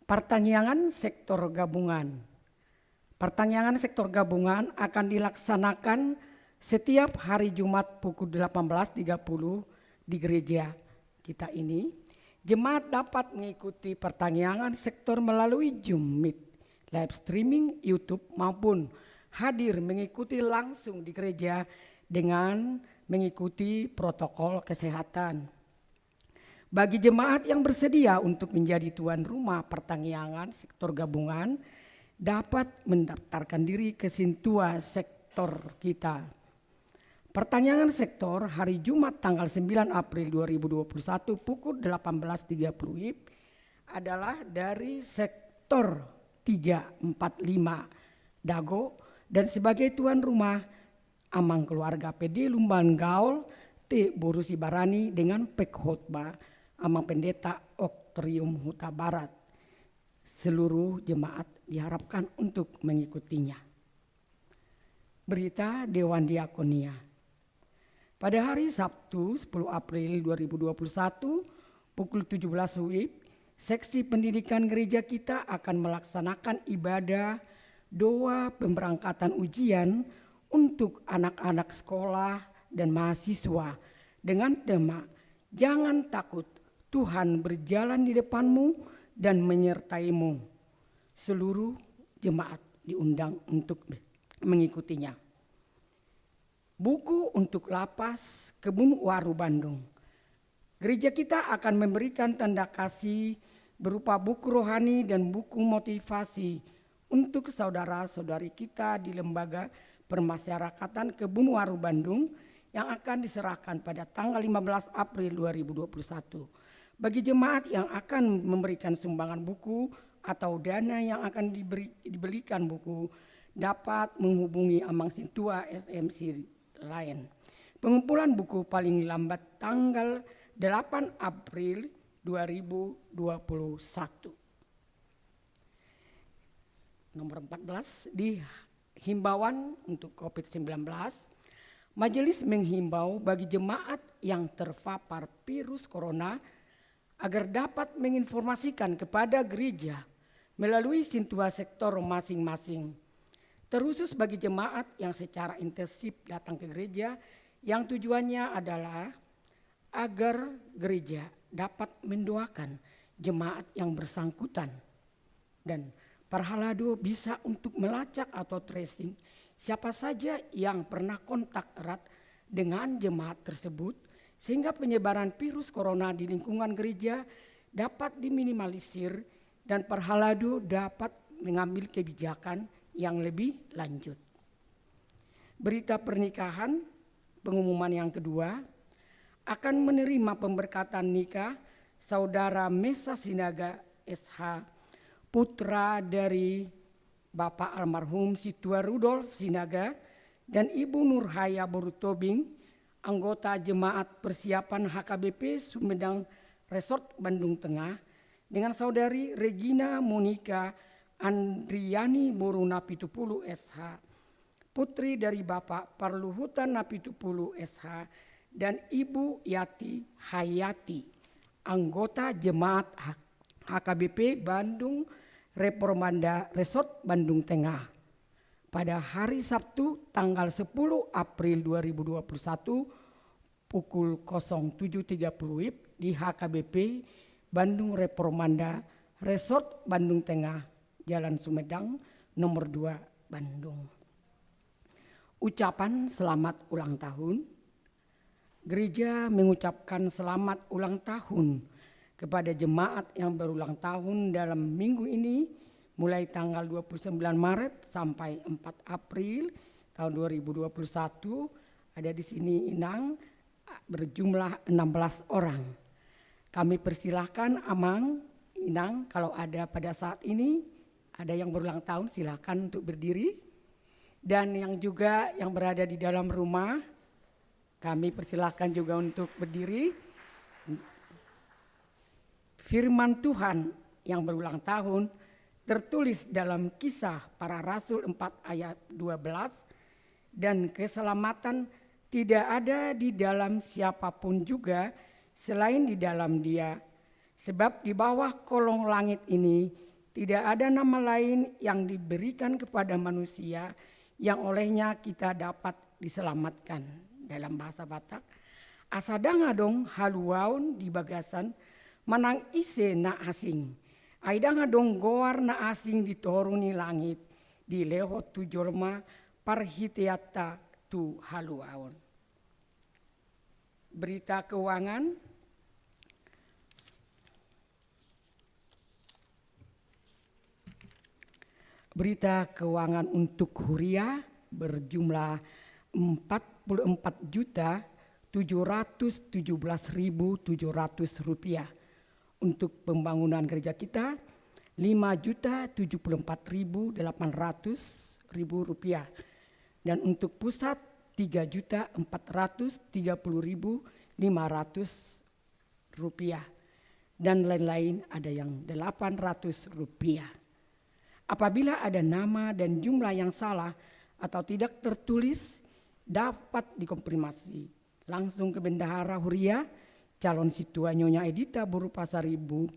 Partangiangan sektor gabungan. Partangiangan sektor gabungan akan dilaksanakan setiap hari Jumat pukul delapan belas tiga puluh di gereja kita ini. Jemaat dapat mengikuti partangiangan sektor melalui Zoom Meet, live streaming YouTube, maupun hadir mengikuti langsung di gereja dengan mengikuti protokol kesehatan. Bagi jemaat yang bersedia untuk menjadi tuan rumah pertangiangan sektor gabungan, dapat mendaftarkan diri ke Sintua Sektor kita. Pertangiangan sektor hari Jumat tanggal sembilan April dua ribu dua puluh satu pukul delapan belas tiga puluh W I B adalah dari sektor tiga empat lima Dago, dan sebagai tuan rumah Amang keluarga P D Lumban Gaol T boru Sibarani dengan pengkhotbah Amang Pendeta Oktorium Hutabarat. Seluruh jemaat diharapkan untuk mengikutinya. Berita Dewan Diakonia. Pada hari Sabtu, sepuluh April dua ribu dua puluh satu, pukul tujuh belas W I B, seksi pendidikan gereja kita akan melaksanakan ibadah doa pemberangkatan ujian untuk anak-anak sekolah dan mahasiswa dengan tema "Jangan takut, Tuhan berjalan di depanmu dan menyertaimu." Seluruh jemaat diundang untuk mengikutinya. Buku untuk Lapas Kebun Waru Bandung. Gereja kita akan memberikan tanda kasih berupa buku rohani dan buku motivasi untuk saudara-saudari kita di Lembaga Permasyarakatan Kebun Waru Bandung yang akan diserahkan pada tanggal lima belas April dua ribu dua puluh satu. Bagi jemaat yang akan memberikan sumbangan buku atau dana yang akan diberi, dibelikan buku, dapat menghubungi Amang Sintua S M C lain. Pengumpulan buku paling lambat tanggal delapan April dua ribu dua puluh satu. Nomor empat belas, di himbauan untuk covid sembilan belas, Majelis menghimbau bagi jemaat yang terpapar virus corona agar dapat menginformasikan kepada gereja melalui sintua sektor masing-masing, terkhusus bagi jemaat yang secara intensif datang ke gereja, yang tujuannya adalah agar gereja dapat mendoakan jemaat yang bersangkutan. Dan parhalado bisa untuk melacak atau tracing siapa saja yang pernah kontak erat dengan jemaat tersebut, sehingga penyebaran virus corona di lingkungan gereja dapat diminimalisir dan parhalado dapat mengambil kebijakan yang lebih lanjut. Berita pernikahan, pengumuman yang kedua, akan menerima pemberkatan nikah Saudara Mesa Sinaga S H, putra dari Bapak almarhum Situa Rudolf Sinaga dan Ibu Nurhaya boru Tobing, anggota jemaat persiapan H K B P Sumedang Resort Bandung Tengah, dengan Saudari Regina Monica Andriani boru Napitupulu S H, putri dari Bapak Parluhutan Napitupulu S H, dan Ibu Yati Hayati, anggota jemaat H-, H K B P Bandung Reformanda Resort Bandung Tengah, pada hari Sabtu tanggal sepuluh April dua ribu dua puluh satu pukul kosong tujuh tiga puluh W I B di H K B P Bandung Reformanda Resort Bandung Tengah, Jalan Sumedang nomor dua, Bandung. Ucapan selamat ulang tahun. Gereja mengucapkan selamat ulang tahun kepada jemaat yang berulang tahun dalam minggu ini, mulai tanggal dua puluh sembilan Maret sampai empat April tahun dua ribu dua puluh satu. Ada di sini, Inang, berjumlah enam belas orang. Kami persilahkan Amang, Inang, kalau ada pada saat ini, ada yang berulang tahun, silakan untuk berdiri. Dan yang juga yang berada di dalam rumah, kami persilahkan juga untuk berdiri. Firman Tuhan yang berulang tahun tertulis dalam Kisah Para Rasul empat ayat dua belas, "Dan keselamatan tidak ada di dalam siapapun juga selain di dalam Dia. Sebab di bawah kolong langit ini tidak ada nama lain yang diberikan kepada manusia yang olehnya kita dapat diselamatkan." Dalam bahasa Batak, asa ndang adong haluaon di bagasan manang ise na asing. Ai ndang adong goar na asing di toru ni langit, dilehon tu jolma parhiteanta tu haluaon. Berita keuangan. Berita keuangan untuk huria berjumlah empat puluh empat juta tujuh ratus tujuh belas ribu tujuh ratus rupiah. Untuk pembangunan gereja kita, lima juta tujuh puluh empat ribu delapan ratus ribu rupiah. Dan untuk pusat, tiga juta empat ratus tiga puluh ribu lima ratus rupiah. Dan lain-lain ada yang delapan ratus rupiah. Apabila ada nama dan jumlah yang salah atau tidak tertulis, dapat dikonfirmasi langsung ke bendahara huria, calon sintua Nyonya Edita boru Pasaribu,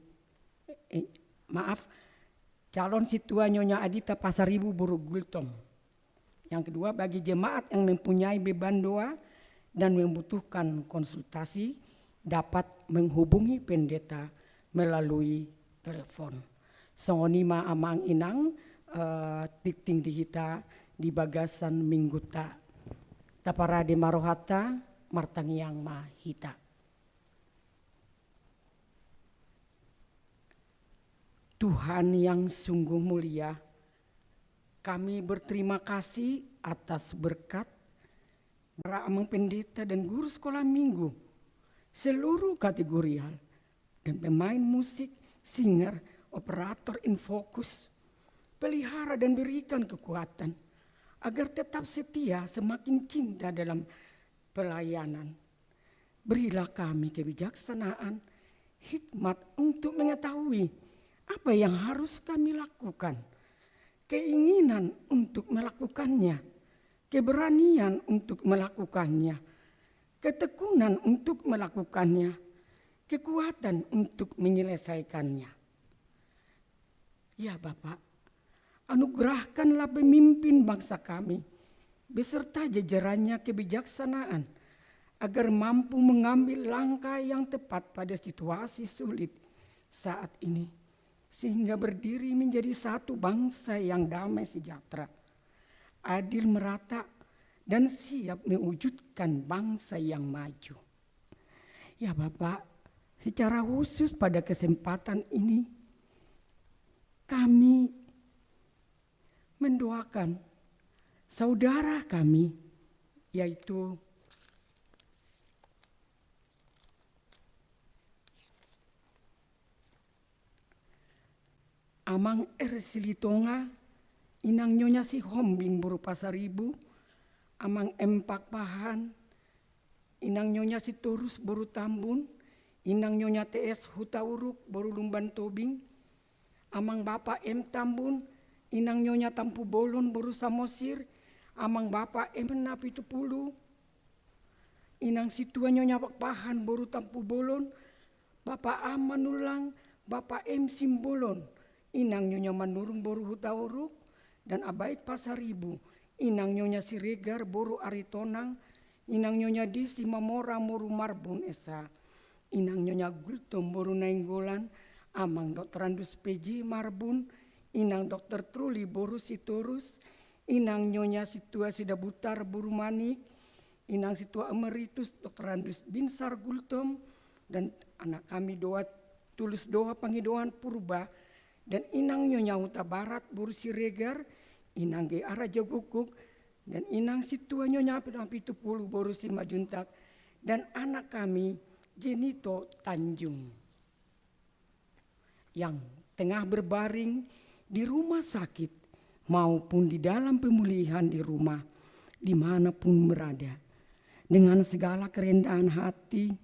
eh, maaf, calon sintua Nyonya Edita Pasaribu boru Gultom. Yang kedua, bagi jemaat yang mempunyai beban doa dan membutuhkan konsultasi, dapat menghubungi pendeta melalui telepon. Songon i ma amang inang, eh, tingting di hita di bagasan Mingguta. Taparade ma rohanta, martangiang ma hita. Tuhan yang sungguh mulia, kami berterima kasih atas berkat para amang pendeta dan guru sekolah minggu, seluruh kategorial, dan pemain musik, singer, operator, infokus. Pelihara dan berikan kekuatan agar tetap setia, semakin cinta dalam pelayanan. Berilah kami kebijaksanaan, hikmat untuk mengetahui apa yang harus kami lakukan, keinginan untuk melakukannya, keberanian untuk melakukannya, ketekunan untuk melakukannya, kekuatan untuk menyelesaikannya. Ya Bapa, anugerahkanlah pemimpin bangsa kami beserta jajarannya kebijaksanaan agar mampu mengambil langkah yang tepat pada situasi sulit saat ini, sehingga berdiri menjadi satu bangsa yang damai sejahtera, adil merata, dan siap mewujudkan bangsa yang maju. Ya Bapak, secara khusus pada kesempatan ini, kami mendoakan saudara kami, yaitu Amang R. Silitonga, Inang Nyonya Sihombing boru Pasaribu, Amang M. Pakpahan, Inang Nyonya Sitorus boru Tambun, Inang Nyonya T. S. Hutauruk boru Lumban Tobing, Amang Bapa M. Tambun, Inang Nyonya Tampubolon boru Samosir, Amang Bapa M. Napitupulu, Inang Situa Nyonya Pakpahan boru Tampubolon, Bapa A. Manullang, Bapa M. Simbolon, Inang Nyonya Manurung boru Hutauruk, dan Abaik Pasaribu, Inang Nyonya Siregar boru Aritonang, Inang Nyonya Desi Mamora boru Marbun S H, Inang Nyonya Gultom boru Nainggolan, Amang Doktorandus P J Marbun, Inang Doktor Truli boru Sitorus, Inang Nyonya Situa Sidabutar boru Manik, Inang Situa Emeritus Doktorandus Binsar Gultom, dan anak kami Doa Tulus Doa Pangidoan Purba, dan Inang Nyonya Hutabarat boru Siregar, Inang G A Raja Gukguk, dan Inang Situa Nyonya Napitupulu boru Simanjuntak, dan anak kami Jenito Tanjung yang tengah berbaring di rumah sakit maupun di dalam pemulihan di rumah, di mana pun berada. Dengan segala kerendahan hati,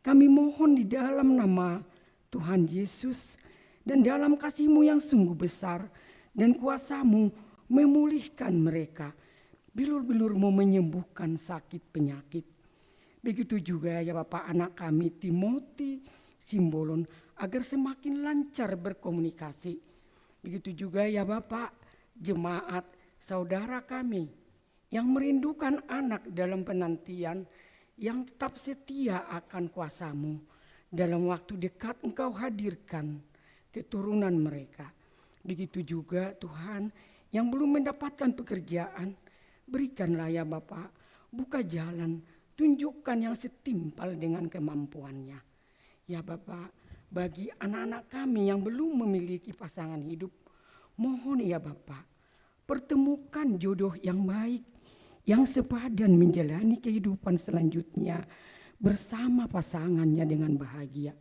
kami mohon di dalam nama Tuhan Yesus dan dalam kasih-Mu yang sungguh besar dan kuasa-Mu memulihkan mereka, bilur-bilur-Mu menyembuhkan sakit penyakit. Begitu juga ya Bapak anak kami Timothy Simbolon agar semakin lancar berkomunikasi. Begitu juga ya Bapak jemaat saudara kami yang merindukan anak dalam penantian, yang tetap setia akan kuasa-Mu. Dalam waktu dekat Engkau hadirkan keturunan mereka. Begitu juga Tuhan yang belum mendapatkan pekerjaan, Berikanlah ya Bapa, buka jalan, tunjukkan yang setimpal dengan kemampuannya. Ya Bapa, bagi anak-anak kami yang belum memiliki pasangan hidup, mohon ya Bapa, pertemukan jodoh yang baik, yang sepadan menjalani kehidupan selanjutnya bersama pasangannya dengan bahagia.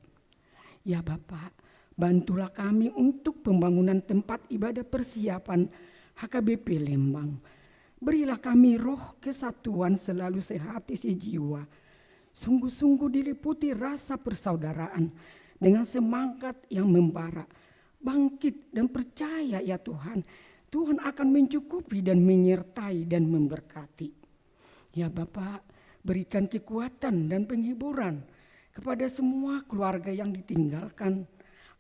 Ya Bapa, bantulah kami untuk pembangunan tempat ibadah persiapan H K B P Lembang. Berilah kami roh kesatuan selalu sehati sejiwa. Sungguh-sungguh diliputi rasa persaudaraan dengan semangat yang membara. Bangkit dan percaya ya Tuhan, Tuhan akan mencukupi dan menyertai dan memberkati. Ya Bapa, berikan kekuatan dan penghiburan kepada semua keluarga yang ditinggalkan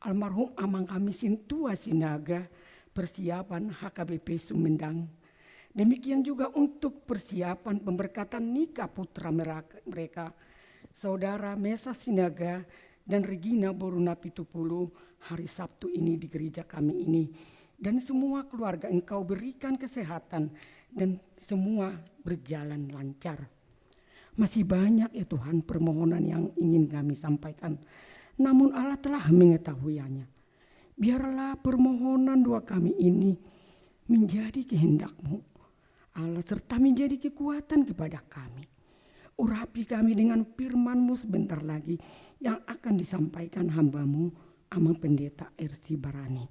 almarhum Amang kami Sintua Sinaga, persiapan H K B P Sumedang. Demikian juga untuk persiapan pemberkatan nikah putra meraka-, mereka, Saudara Mesa Sinaga dan Regina boru Napitupulu, hari Sabtu ini di gereja kami ini. Dan semua keluarga Engkau berikan kesehatan dan semua berjalan lancar. Masih banyak ya Tuhan permohonan yang ingin kami sampaikan. Namun Allah telah mengetahuinya. Biarlah permohonan doa kami ini menjadi kehendak-Mu, Allah, serta menjadi kekuatan kepada kami. Urapi kami dengan firman-Mu sebentar lagi yang akan disampaikan hamba-Mu, Amang Pendeta R C Barani.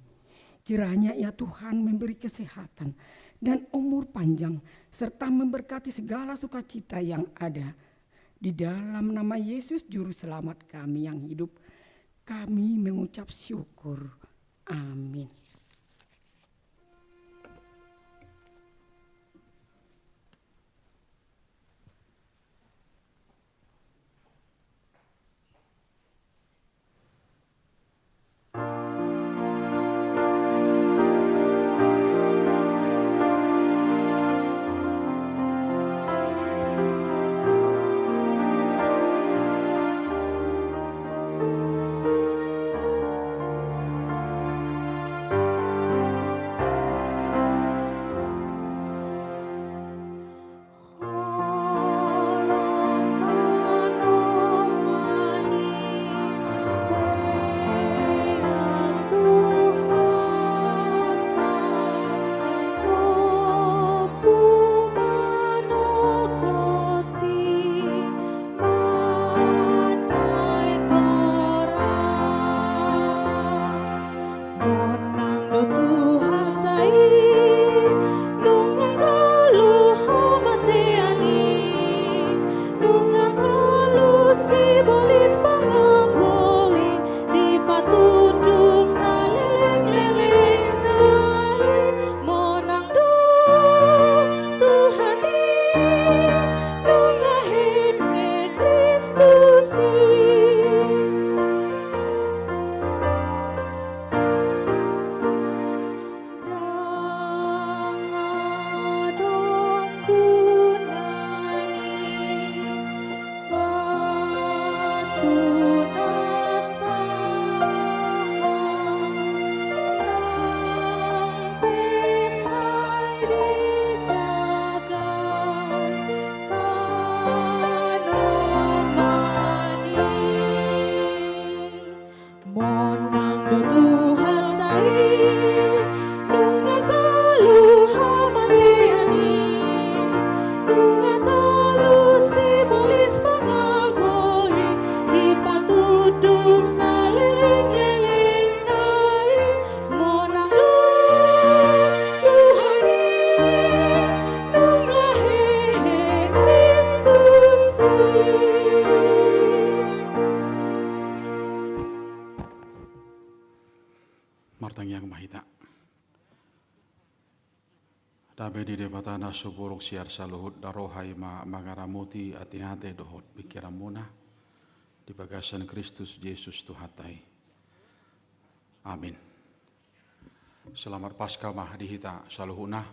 Kiranya ya Tuhan memberi kesehatan dan umur panjang, serta memberkati segala sukacita yang ada. Di dalam nama Yesus Juru Selamat kami yang hidup, kami mengucap syukur. Amin. Monang do Tuhanta i, nunga tolu hamatean i, nunga tolu sibolis pangago i, dipatunduk salelenglelengna i. Monang do Tuhan i, nunga hehe Kristus i. Ndang adong gunana i batu na sahat, nang pe sai dijaga tanoman i. Monang do Tuhanta i, nunga tolu hamatean i, nunga tolu sibolis pangago i, dipatunduk salelenglelengna i. Monang do Tuhan i, nunga hehe Kristus i. Martangiang ma hita. Dame ni Debata na so burung siar saluhut, na roha i ma mangaramoti ateate dohot pingkiranmuna di bagasan Kristus Jesus Tuhanta i. Amin. Selamat Paskah ma di hita saluhutna.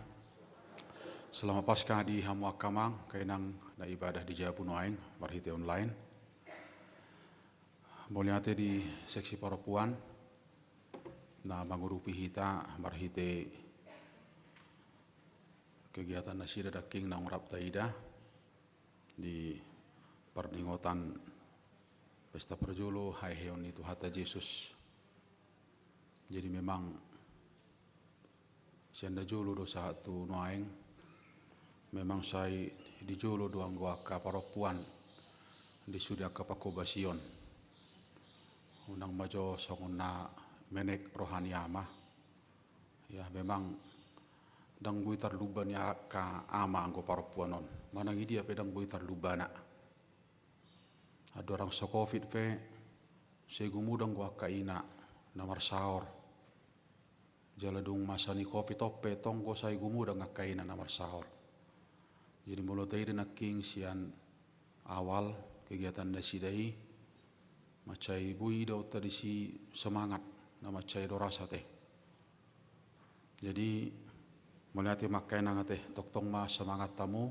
Selamat Paskah di hamu angka amang, angka inang na ibadah di jabu nuaeng marhite online. Mauliate di seksi parompuan na mangurupi hita marhite Kegiatan nasida dangking naung rap taida di parningotan pesta parjolo haheheon ni Tuhanta Jesus. Jadi memang sian na jolo do sahat tu nuaeng, memang sai di jolo do anggo angka parompuan di sude angka pangkobasion. Unang ma jo songon na menek roha ni ama. Ya, memang ndang boi tarluba ni angka ama anggo parompuan on. Manang i dia pe ndang boi tarlubana. Andorang so covid pe, sai gumodang do angka ina na marsaor. Jala dung masa ni covid on pe tong do sai gumodang angka ina na marsaor. Jadi molo taida nangkin sian awal kegiatan nasida i, mansai boi idaonta disi semangat, na mansai do rasa te. Jadi mauliate ma angka inang ate, tongtong ma semangat hamu,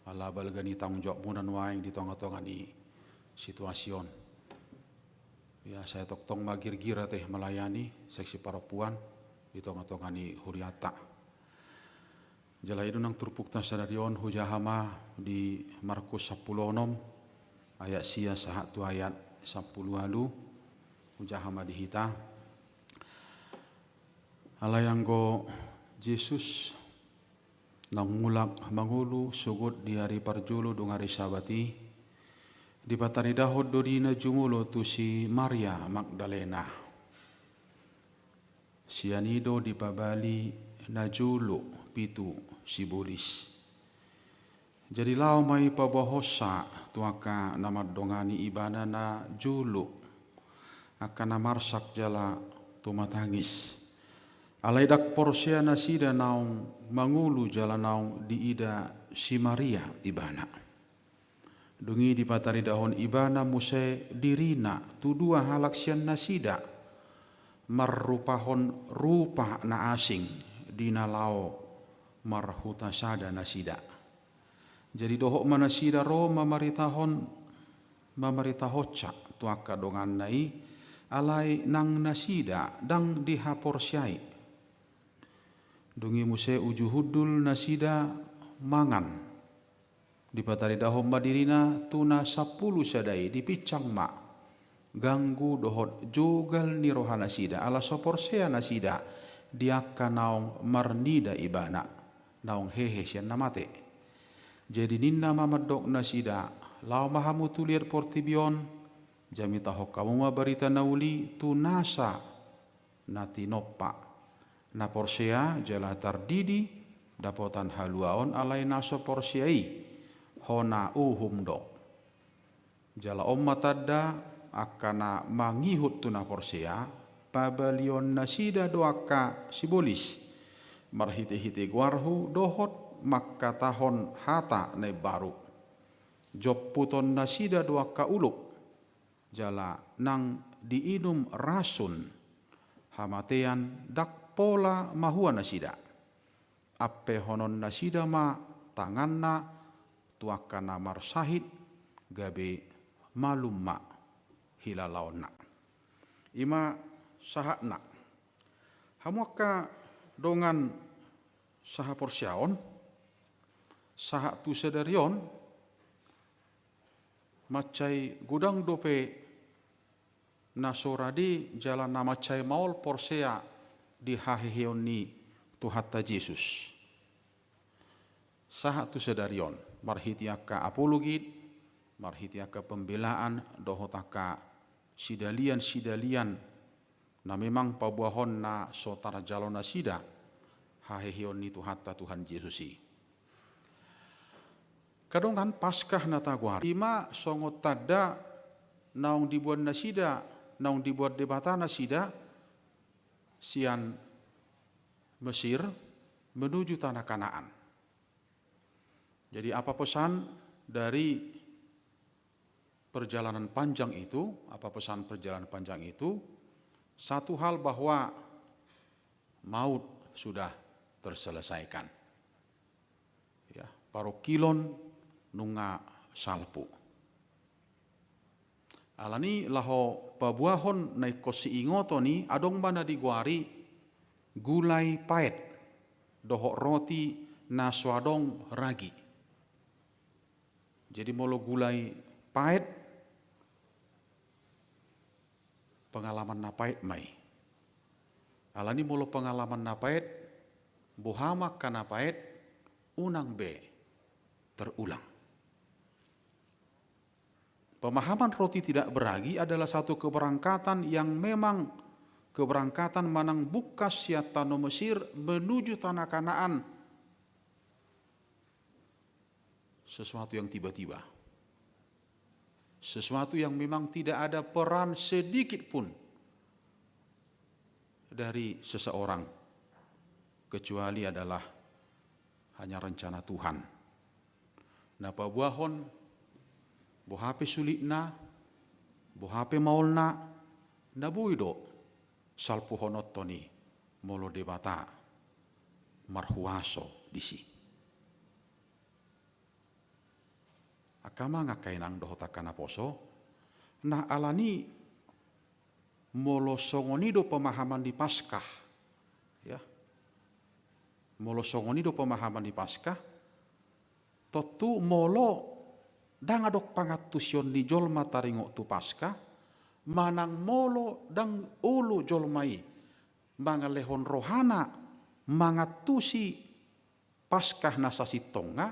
ala balga ni tanggung jawabmuna nuaeng di tonga-tonga ni situasi on. Ya, sai tongtong ma girgir ate melayani seksi parompuan di tonga-tonga ni hurianta. Jala i do nang turpukta sadari on, hujaha ma di Markus sampulu onom ayat sia sahat tu ayat sampulu ualu, hujaha ma di hita. Alai anggo Jesus naung mulak mangolu sogot di ari parjolo dung ari Sabat i, dipataridahon do dina jumolo tu si Maria Magdalena. Sian i do dipabali na jolo pitu sibolis. Jadi laho ma i paboahonsa tu angka na mandongani ibana na jolo, angka na marsak jala tumatangis. Alai ndang porsea nasida naung mangolu jala naung diida si Maria ibana. Dung i dipataridahon ibana muse dirina tu dua halak sian nasida, marrupahon rupa na asing di na laho marhuta sada nasida. Jadi dohot ma nasida ro mamaritahon, mamaritahonsa tu angka donganna i, alai nang nasida ndang dihaporseai. Dung i muse uju hundul nasida mangan. Dipataridahon ma dirina tu na sampulu sada i, dipinsang ma ganggu dohot jogal ni roha nasida, ala so porsea nasida di angka naung marnida ibana, naung hehe sian na mate. Jadi ninna ma mandok nasida, laho ma hamu tu liat portibi on, jamitahon hamu ma barita na uli tu nasa na tinompa. Na porsea jala tardidi dapotan haluaon, alai na so porsea i hona uhum do. Jala on ma tanda angka na mangihut tu na porsea, pabalion nasida do angka sibolis marhite-hite goarhu dohot mangkatahon hata na imbaru. Jomputon nasida do angka uluk, jala nang diinum rasun hamatean ndang pola mahua nasida. Ampehonon nasida ma tanganna tu angka na marsahit, gabe malum ma hilalaonna. I ma sahatna. Hamu angka dongan sahaporseaon, sahat tu sadari on, mansai godang dope na so rade jala na mansai maol porsea di haheheon ni Tuhanta Jesus. Sahat tu sadari on, marhite angka apologet, marhite angka pembelaan, dohot angka sidalian-sidalian na memang paboahon na so tarjalo nasida haheheon ni Tuhanta Tuhan Jesus i. Angka dongan, Paskah na tagoari i ma songon tanda naung diboan nasida, naung diboan Debata nasida sian Mesir menuju tanah Kanaan. Jadi apa pesan dari perjalanan panjang itu, apa pesan perjalanan panjang itu? Satu hal, bahwa maut sudah terselesaikan. Ya, parungkilon nunga salpu. Alani laho paboahon na ingkon siingoton i, adong ma na digoari gulai paet dohot roti na so adong ragi. Jadi molo gula i paet, pengalaman na paet ma i. Alani molo pengalaman na paet, boha ma angka na paet, unang be terulang. Pemahaman roti tidak beragi adalah satu keberangkatan yang memang keberangkatan manang bungkas sian tano Mesir menuju tanah Kanaan. Sesuatu yang tiba-tiba. Sesuatu yang memang tidak ada peran sedikit pun dari seseorang, kecuali adalah hanya rencana Tuhan. Na paboahon, boha pe sulitna, boha pe maolna, na boi do salpuhononton i molo Debata marhuaso disi. Angka amang, angka inang dohot angka naposo, na alani molo songon i do pemahaman di Paskah, ya. Molo songon i do pemahaman di Paskah, tontu molo ndang adong pangantusion ni jolma taringot tu Paskah, manang molo ndang olo jolma i mangalehon rohana mangantusi Paskah na sasintongna,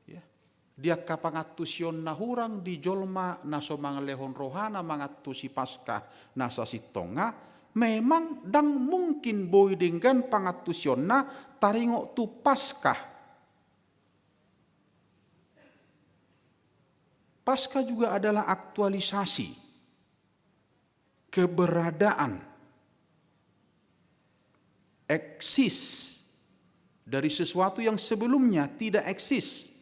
ya, di angka pangantusion na hurang di jolma na so mangalehon rohana mangantusi Paskah na sasintongna, memang ndang mungkin boi denggan pangantusionna taringot tu Paskah. Paskah juga adalah aktualisasi keberadaan, eksis dari sesuatu yang sebelumnya tidak eksis.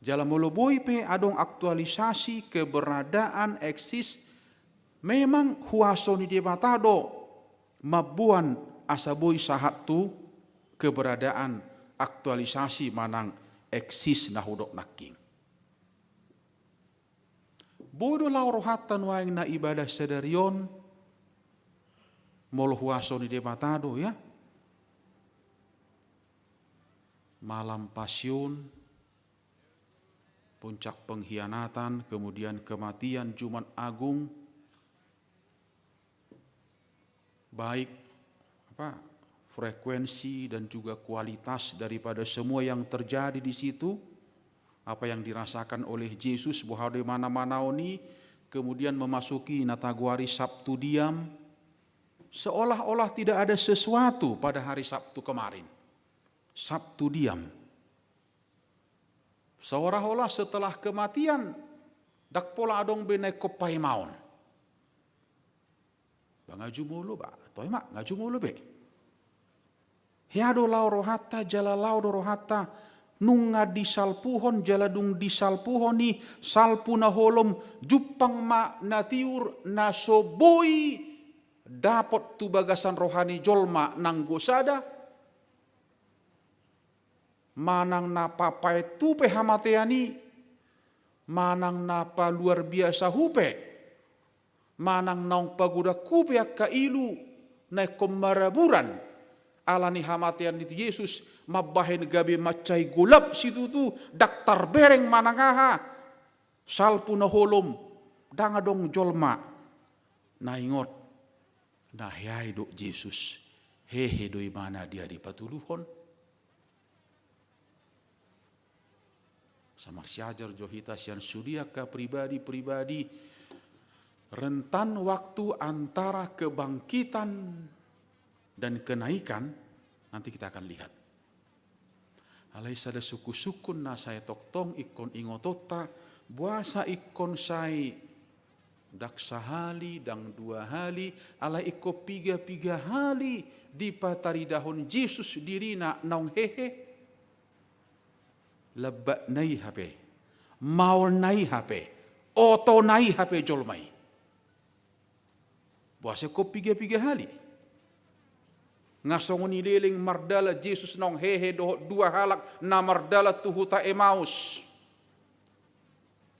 Jala molo boi pe adong aktualisasi keberadaan, eksis, memang huaso ni Debata do mamboan asa boi sahat tu keberadaan, aktualisasi manang eksis na hudok nangkin. Boi do laho rohanta nuaeng na ibadah sadari on, molo huaso ni Debata do, ya. Malam Pasyun, Puncak Pengkhianatan, kemudian kematian, Jumat Agung, baik apa, frekuensi dan juga kualitas daripada semua yang terjadi di situ, apa yang dirasakan oleh Jesus, boha do i manamanaon i, kemudian memasuki na tagoari Sabtu Diam, seolah-olah tidak ada sesuatu pada hari Sabtu kemarin. Sabtu Diam. Seolah-olah setelah kematian, ndang pola adong be na ingkon paemaon. Ba nga jumolo, ba, toe ma, nga jumolo be. Hea do laho rohanta, jala laho do rohanta, nunga disalpuhon, jala dung disalpuhon i, salpu na holom, jumpang ma na tiur, na so boi dapot tu bagasan roha ni jolma nanggo sada, manang na papaet hupe hamatean i, manang na paluar biasa hupe, manang naung pagodang hupe angka ilu na ingkon maraburan, alani hamatean ni Jesus mambahen gabe mansai golap situtu, ndang tarbereng manang aha, salpu na holom, ndang adong jolma na ingot na hea i dok Jesus, hehe do ibana dia dipatuluhon. Asa marsiajar jo hita sian sude angka pribadi-pribadi, rentan waktu antara kebangkitan dan kenaikan, nanti kita akan lihat. Alai sada sungkun-sungkun na sai tongtong ingkon ingotonta, boasa ingkon sai ndang sahali, ndang dua hali, alai ingkon piga-piga hali dipataridahon Jesus dirina naung hehe? Lambakna i hape, maolna i hape, otona i hape jolma i. Boasa ingkon piga-piga hali? Nga songon i leleng mardalan Jesus naung hehe dohot dua halak na mardalan tu huta Emaus.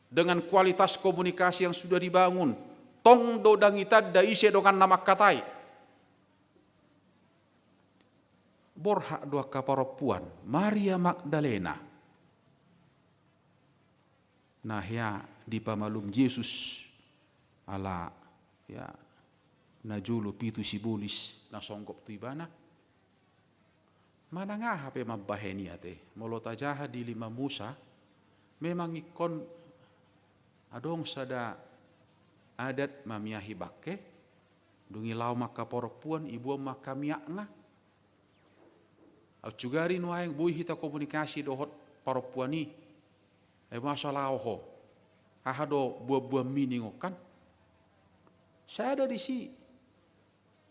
Dengan kualitas komunikasi yang sudah dibangun, tong do ndang itanda ise donganna mangkatai. Borhat do angka parompuan, Maria Magdalena, na hea dipamalum Jesus ala, ya, najolo pitu sibolis na songgop tu ibana. Manang aha pe mambahen i ate, molo tajaha di Lima Musa, memang ingkon adong sada adat mamiahi bangke, dung i laho ma angka parompuan, iboan ma angka miakna. Au sugari nuaeng boi hita komunikasi dohot parompuan i. Ai masa laho ho. Aha do buan-buanmi ningon kan? Sada disi.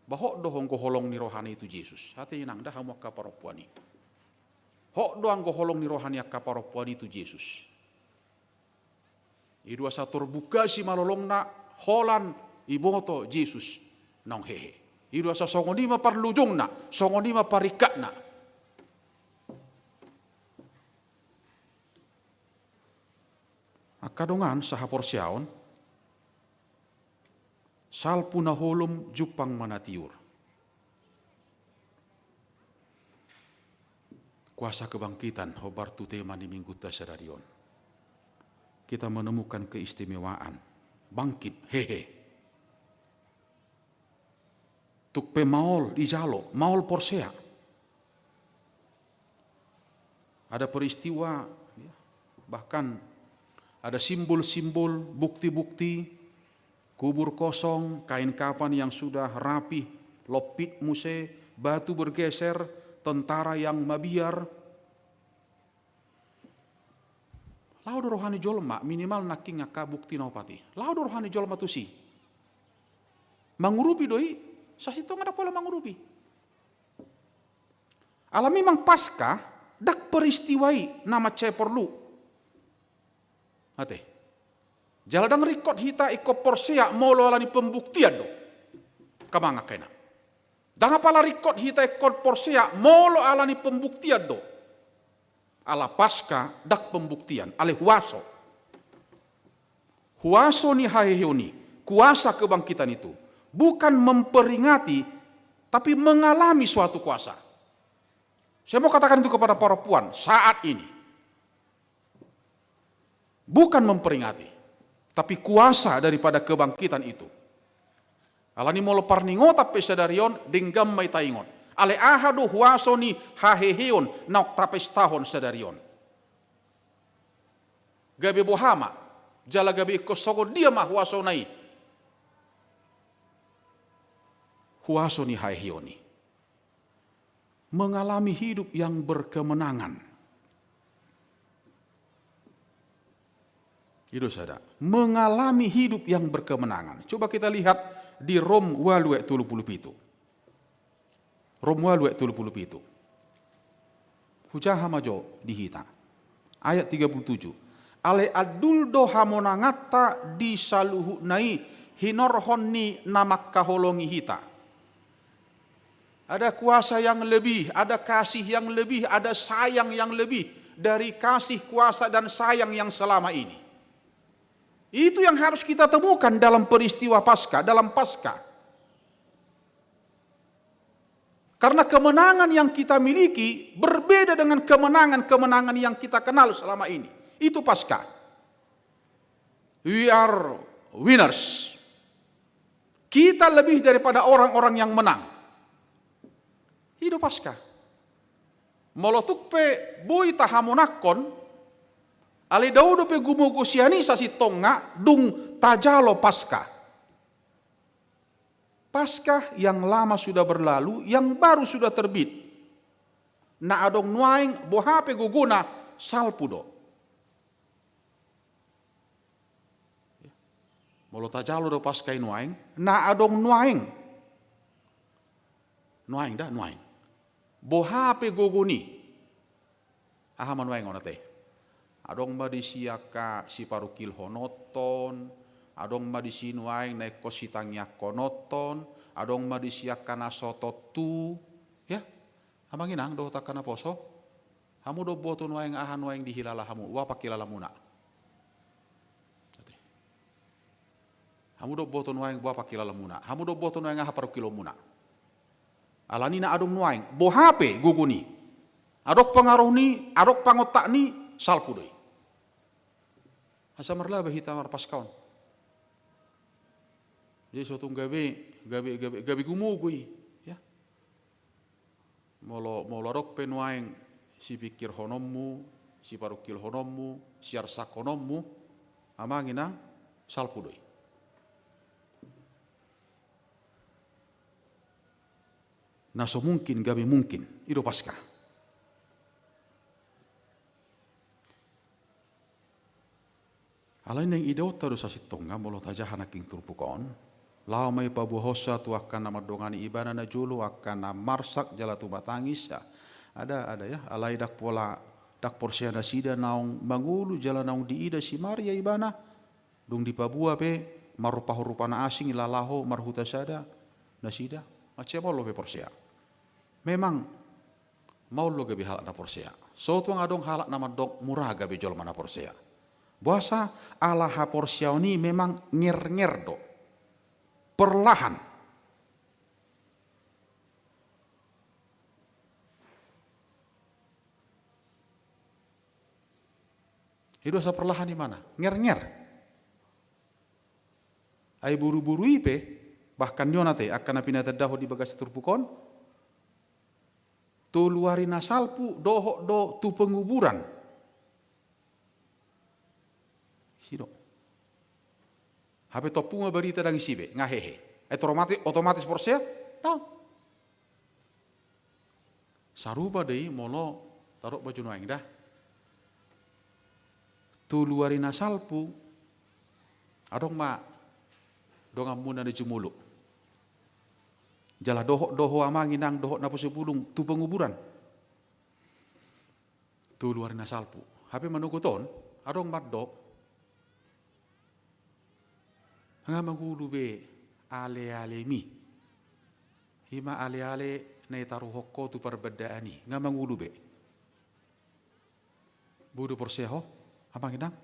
Ba hot do anggo holong ni rohana i tu Jesus. Ate inang da hamu angka parompuan i. Hot do anggo holong ni roha ni angka parompuan i tu Jesus. I do asa torbukasi ma lolongna holan iboto Jesus naung hehe. I do asa songon i ma parlujungna, songon i ma paringkatna. Angka dongan sahaporseaon, salpu na holom jumpang ma na tiur. Kuasa kebangkitan, hombar tu tema ni minggunta sadari on. Kita menemukan keistimewaan. Bangkit, hehe. Tung pe maol dijalo, maol porsea. Ada peristiwa, ya, bahkan ada simbol-simbol, bukti-bukti, kubur kosong, kain kafan yang sudah rapi, lompit muse, batu bergeser, tentara yang mabiar. Laho do roha ni jolma, minimal nangkin angka bukti na opat i. Laho do roha ni jolma tusi. Mangurupi do i, sasintongna ndang pola mangurupi. Ala memang Paskah, ndang peristiwa i na mansai porlu. Ate. Jala ndang ringkot hita ingkon porsea molo alani pembuktian do. Angka amang, angka inang. Ndang apala ringkot hita ingkon porsea molo alani pembuktian do. Ala Paskah ndang pembuktian, alai huaso. Huaso ni haheheon i, kuasa kebangkitan itu, bukan memperingati, tapi mengalami suatu kuasa. Saya mau katakan itu kepada perempuan saat ini. Bukan memperingati, tapi kuasa daripada kebangkitan itu. Alani molo parningotan pe sadari on, denggan ma i taingot. Alai aha do huaso ni haheheon naung tapestahon sadari on? Gabe boha ma, jala gabe ingkon songon dia ma huasona i? Huaso ni haheheon i. Mengalami hidup yang berkemenangan. I do sada. Mengalami hidup yang berkemenangan. Coba kita lihat di Rom ualu ayat tolu pulu pitu. Rom ualu ayat tolu pulu pitu. Hujaha ma jo di hita. Ayat tiga pulu tujuh. Alai andul do hamonanganta di saluhutna i hinorhon ni na mangkaholongi hita. Ada kuasa yang lebih, ada kasih yang lebih, ada sayang yang lebih dari kasih, kuasa, dan sayang yang selama ini. Itu yang harus kita temukan dalam peristiwa Paskah, dalam Paskah. Karena kemenangan yang kita miliki berbeda dengan kemenangan-kemenangan yang kita kenal selama ini. Itu Paskah. We are winners. Kita lebih daripada orang-orang yang menang. I do Paskah. Molo tung pe boi tahamonangkon, alai dao dope gumogo sian i sasintongna dung tajalo Paskah. Paskah yang lama sudah berlalu, yang baru sudah terbit. Na adong nuaeng, boha pe gogona, salpu do. Molo tajalo do Paskah i nuaeng, na adong nuaeng. Nuaeng da, nuaeng. Boha pe gogo ni. Aha ma nuaeng on ate? Adong ma disi angka siparungkilhononton, adong ma disi nuaeng na ingkon sitangiangkononton, adong ma disi angka na so tontu, ya. Amang inang dohot angka naposo, hamu do boto nuaeng aha nuaeng dihilala hamu, boha pangkilalamuna? Hamu do boto nuaeng boha pangkilalamuna, hamu do boto nuaeng aha parungkilonmuna? Alani na adong nuaeng, boha pe gogo ni, adong pangaruh ni, adong pangontak ni, salpu do i. Asa marlaba hita marpaska on. Jadi so tung gabe, gabe, gabe, gabe gumogo i, ya. Molo, molo adong pe nuaeng sipingkirhononmu, siparungkilhononmu, siarsakhononmu, amang inang, salpu do i. Na so mungkin gabe mungkin, i do Paska. Alai naeng idaonta do sasintongna molo tajaha nangkin turpuk on, laho ma ipaboahonsa tu angka na mandongani ibana najolo, angka na marsak jala tumatangis. Ada, ada ya, alai ndang pola, ndang porsea nasida naung mangolu jala naung diida si Maria ibana, dung dipaboa pe marrupa-rupa na asing, lalaho marhuta sada nasida, mansai maol dope porsea. Memang maol do gabe halak na porsea. So tung adong halak na mandok mura gabe jolma na porsea. Boasa? Ala haporseaon i memang nger-nger do. Perlahan. I do asa perlahan i mana? Nger-nger. Ai boru-boru i pe, bahkan nion ate, angka na pinatandahon di bagas turpuk on, tolu ari na salpu dohot do tu penguburan. Isi do. Hape tompu ma barita ndang isi be, nga hehe. Ai otomatis, otomatis porsea? Daong. Sarupa do i molo tadok baju nuaeng da. Tolu ari na salpu, adong ma donganmuna na jumolo. Jala dohot do ho amang inang dohot naposobulung tu penguburan. Tolu ari na salpu. Hape manogot on, adong mandok. Nga mangolu be ale-alemi. I ma ale-ale na itaruhon ho tu parbandaan i. Nga mangolu be. Boi do porsea ho, amang inang?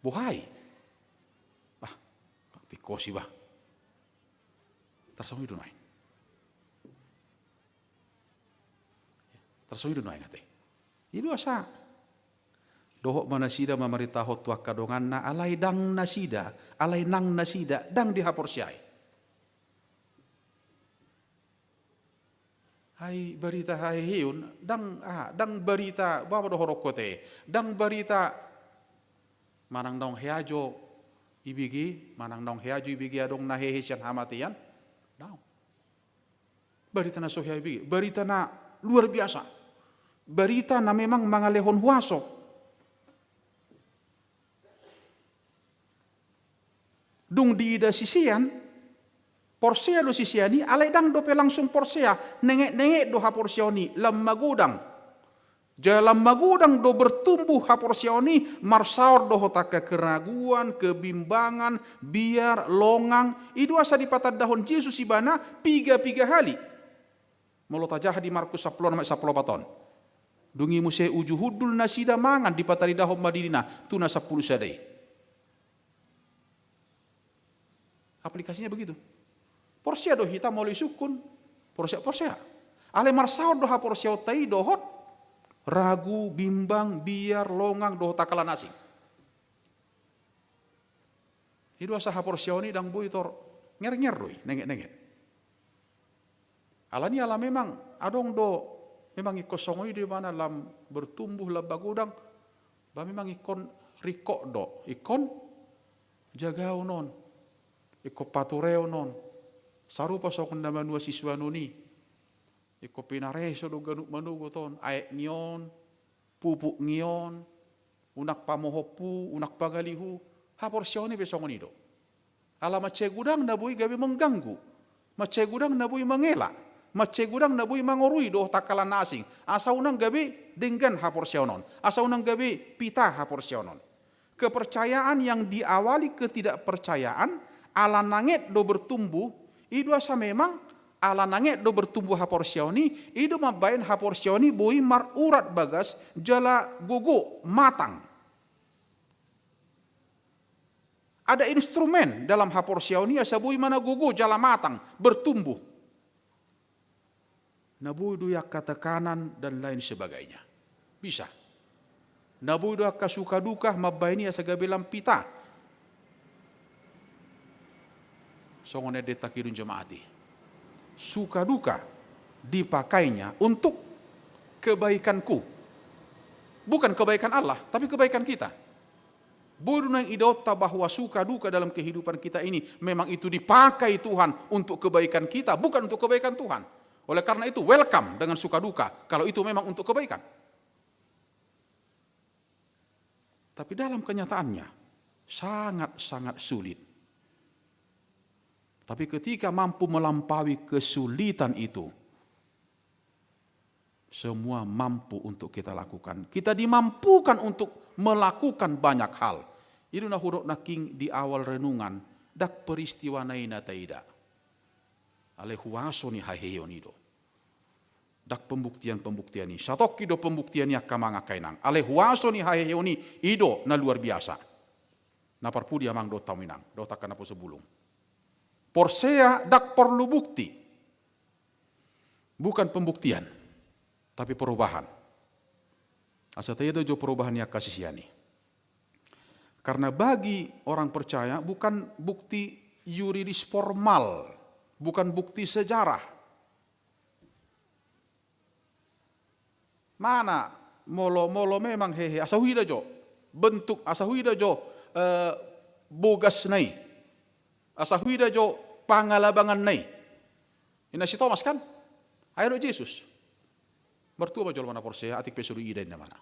Boha i? Bah, praktik kosi bah. Tarsongon i do nuaeng. Tarsongon i do nuaeng ate. I do asa. Dohot ma nasida mamaritahon tu angka donganna, alai ndang nasida, alai nang nasida, ndang dihaporseai. Ai barita haheheon, ndang, ah, ndang barita, boha ma dohonon ho ate, ndang barita manang naung hea jo ibege, manang naung hea jo ibege adong na hehe sian hamatean, daong. Barita na so hea ibege, barita na luar biasa. Barita na memang mangalehon huaso. Dung diida sisean, porsea do sisean i, alai ndang dope langsung porsea, nenget-nenget do haporseaon i, lam magodang. Jala lam magodang do bertumbuh haporseaon i, marsaor dohot angka keraguan, kebimbangan, biar, longang, i do asa dipatandahon Jesus ibana piga-piga hali. Molo tajaha di Markus sampulu onom ayat sampulu opat on. Dung i muse uju hundul nasida mangan, dipataridahon ma dirina tu na sampulu sada i. Aplikasinya begitu. Porsea do hita molo isungkun, porsea, porsea. Alai marsaor do haporseaonta i dohot ragu, bimbang, biar, longang, dohot angka na asing. I do asa haporseaon i ndang boi tor, nger-nger do i, nenget-nenget. Alani ala memang adong do, memang ingkon songon i do ibana lam bertumbuh, lam magodang, ba memang ingkon ringkot do, ingkon jagaon on, ingkon patureon on, sarupa songon na manuan sisuanon i, ingkon pinareso do ganup manogot on, aek ni on, pupuk ni on, unang pamohophu, unang pangalihu, haporseaon i pe songon i do. Ala mansai godang na boi gabe mengganggu, mansai godang na boi mangela, mansai godang na boi mangorui dohot angka na asing, asa unang gabe denggan haporseaon on, asa unang gabe pita haporseaon on. Kepercayaan yang diawali ketidakpercayaan, ala nanget do bertumbuh, i do asa memang, ala nanget do bertumbuh haporseaon i, i do mambaen haporseaon i boi marurat bagas jala gogo, matang. Ada instrumen dalam haporseaon i asa boi ma na gogo jala matang, bertumbuh. Na boi do i angka tekanan dan lain sebagainya. Bisa. Na boi do angka suka duka mambahen i asa gabe lam pita. Songon endenta hidung jemaat i. Suka duka dipakainya untuk kebaikanku. Bukan kebaikan Allah, tapi kebaikan kita. Boi do nuaeng idaonta bahwa suka duka dalam kehidupan kita ini memang itu dipakai Tuhan untuk kebaikan kita, bukan untuk kebaikan Tuhan. Oleh karena itu, welcome dengan suka duka kalau itu memang untuk kebaikan. Tapi dalam kenyataannya, sangat-sangat sulit. Tapi ketika mampu melampaui kesulitan itu, semua mampu untuk kita lakukan. Kita dimampukan untuk melakukan banyak hal. I do na hudok nangkin di awal renungan, ndang peristiwa na i na taida. Alai huaso ni haheheon i do. Ndang pembuktian-pembuktian i. Satongkin do pembuktian i angka amang angka inang. Alai huaso ni haheheon i, i do na luar biasa. Na parpudi amang dohot hamu inang, dohot angka naposo bulung. Porsea ndang porlu bukti. Bukan pembuktian, tapi perubahan. Asa taida jo perubahan ni angka sisean i. Karena bagi orang percaya bukan bukti yuridis formal, bukan bukti sejarah. Mana molo, molo memang hehe, asa huida jo bentuk, asa huida jo, eh, bogasna i, asa huida jo pangalabanganna i. Ninna si Tomas kan? Ai didok Jesus, martua ma jolma na porsea atik pe so diida inna imana.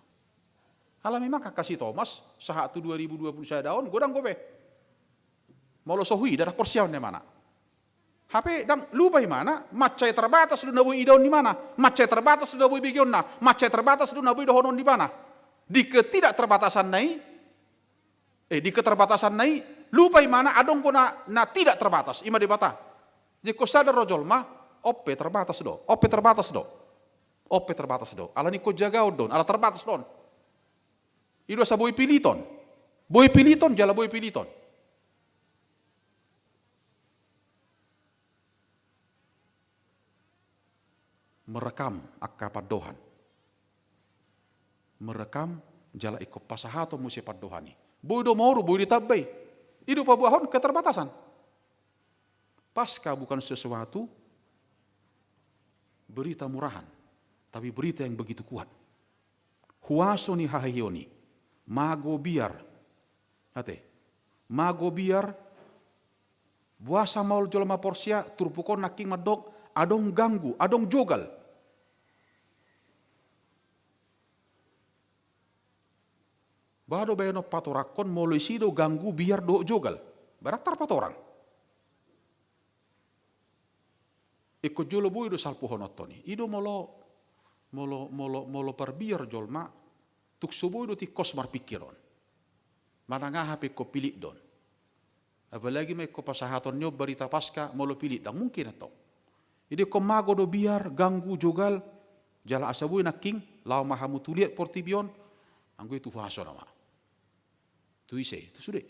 Alai memang angka si Tomas sahat tu dua ribu dua puluh sada on godang dope. Molo so huida ndang porsea on inna imana. Hape ndang lupa imana, mansai terbatas do na boi idaon ni imana, mansai terbatas do na boi begeonna, mansai terbatas do na boi dohonon ni imana. Di ketidakterbatasanna i, eh, di keterbatasanna i, lupa imana adong do na, na tidak terbatas, ima Debata. Jadi ingkon sadar do jolma, on pe terbatas do, on pe terbatas do. On pe terbatas do. Alani ingkon jagaon do on, ala terbatas do on. I do asa boi piliton. Boi piliton, jala boi piliton. Merekam angka pandohan. Merekam jala ingkon pasahaton muse pandohan i. Boi do maoru, boi ditambai. I do paboahon keterbatasan. Paskah bukan sesuatu berita murahan, tapi berita yang begitu kuat. Huaso ni haheheon i, mago biar. Ate, mago biar, boasa maol jolma porsea, turpuk on nangkin mandok, adong ganggu, adong jogal. Boha do bahenon patorangkon molo ise do ganggu, biar dohot jogal? Berarti tarpatorang. Ingkon jolo boi do salpuhononton i. I do molo, molo, molo, molo parbiar jolma, tung so boi do tingkos marpingkir on. Manang aha pe ingkon pilit do on. Apalagi ma ingkon pasahaton ni on barita Paskah molo pilit, ndang mungkin antong. Jadi ingkon mago do biar, ganggu, jogal, jala asa boi nangkin laho ma hamu tu liat portibi on, anggo i tu huasona ma. Tu ise? Tu sude.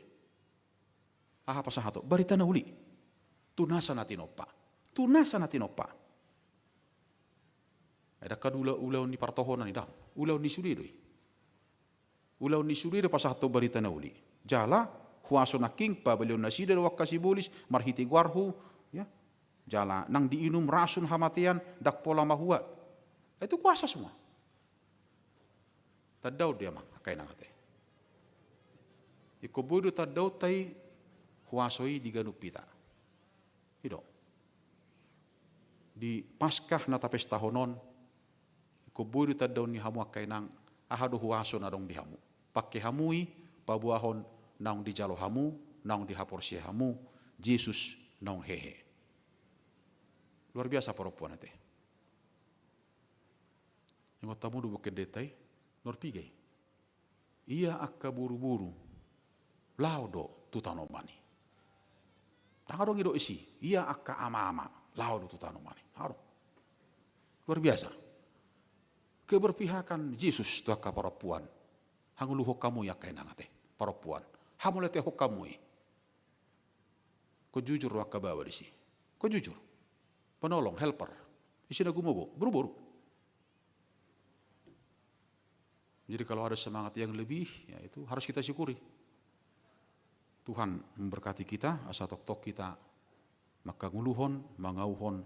Aha pasahaton? Barita na uli. Tu nasa na tinompa. Tu nasa na tinompa. Ai ndang ula-, ulaon ni partohonan i, ndang. Ulaon ni sude do i. Ulaon ni sude do pasahathon barita na uli. Jala huaso nangkin pabaleon nasida do angka sibolis marhite goarhu, ya. Jala nang diinum rasun hamatean ndang pola mahua. Itu kuasa semua. Tandaon do i amang, angka inang ate. Ingkon boi do tandaonta i, huaso i di ganup hita. I do. Di Paskah na tapestahon on, ingkon boi do tandaon ni hamu angka inang, aha do huaso na adong di hamu. Pangke hamu i paboahon naung dijalo hamu, naung dihaporseai hamu Jesus naung hehe. Luar biasa parompuan ate. Ingot hamu do buku endenta i, nomor piga i. Ia angka boruboru laho do tu tanoman i. Ndang adong didok disi, ia angka amaama laho do tu tanoman i. Ndang adong. Luar biasa. Keberpihakan Jesus tu angka parompuan. Hangoluhon hamu i angka inang ate, parompuan. Hamauliatehon hamu i. Ingkon jujur do angka baba disi. Ingkon jujur. Penolong, helper. Isi na gumogo, boru-boru. Jadi kalau ada semangat yang lebih, ya itu harus kita syukuri. Tuhan memberkati kita, asa tongtong kita mangkangoluhon, mangauhon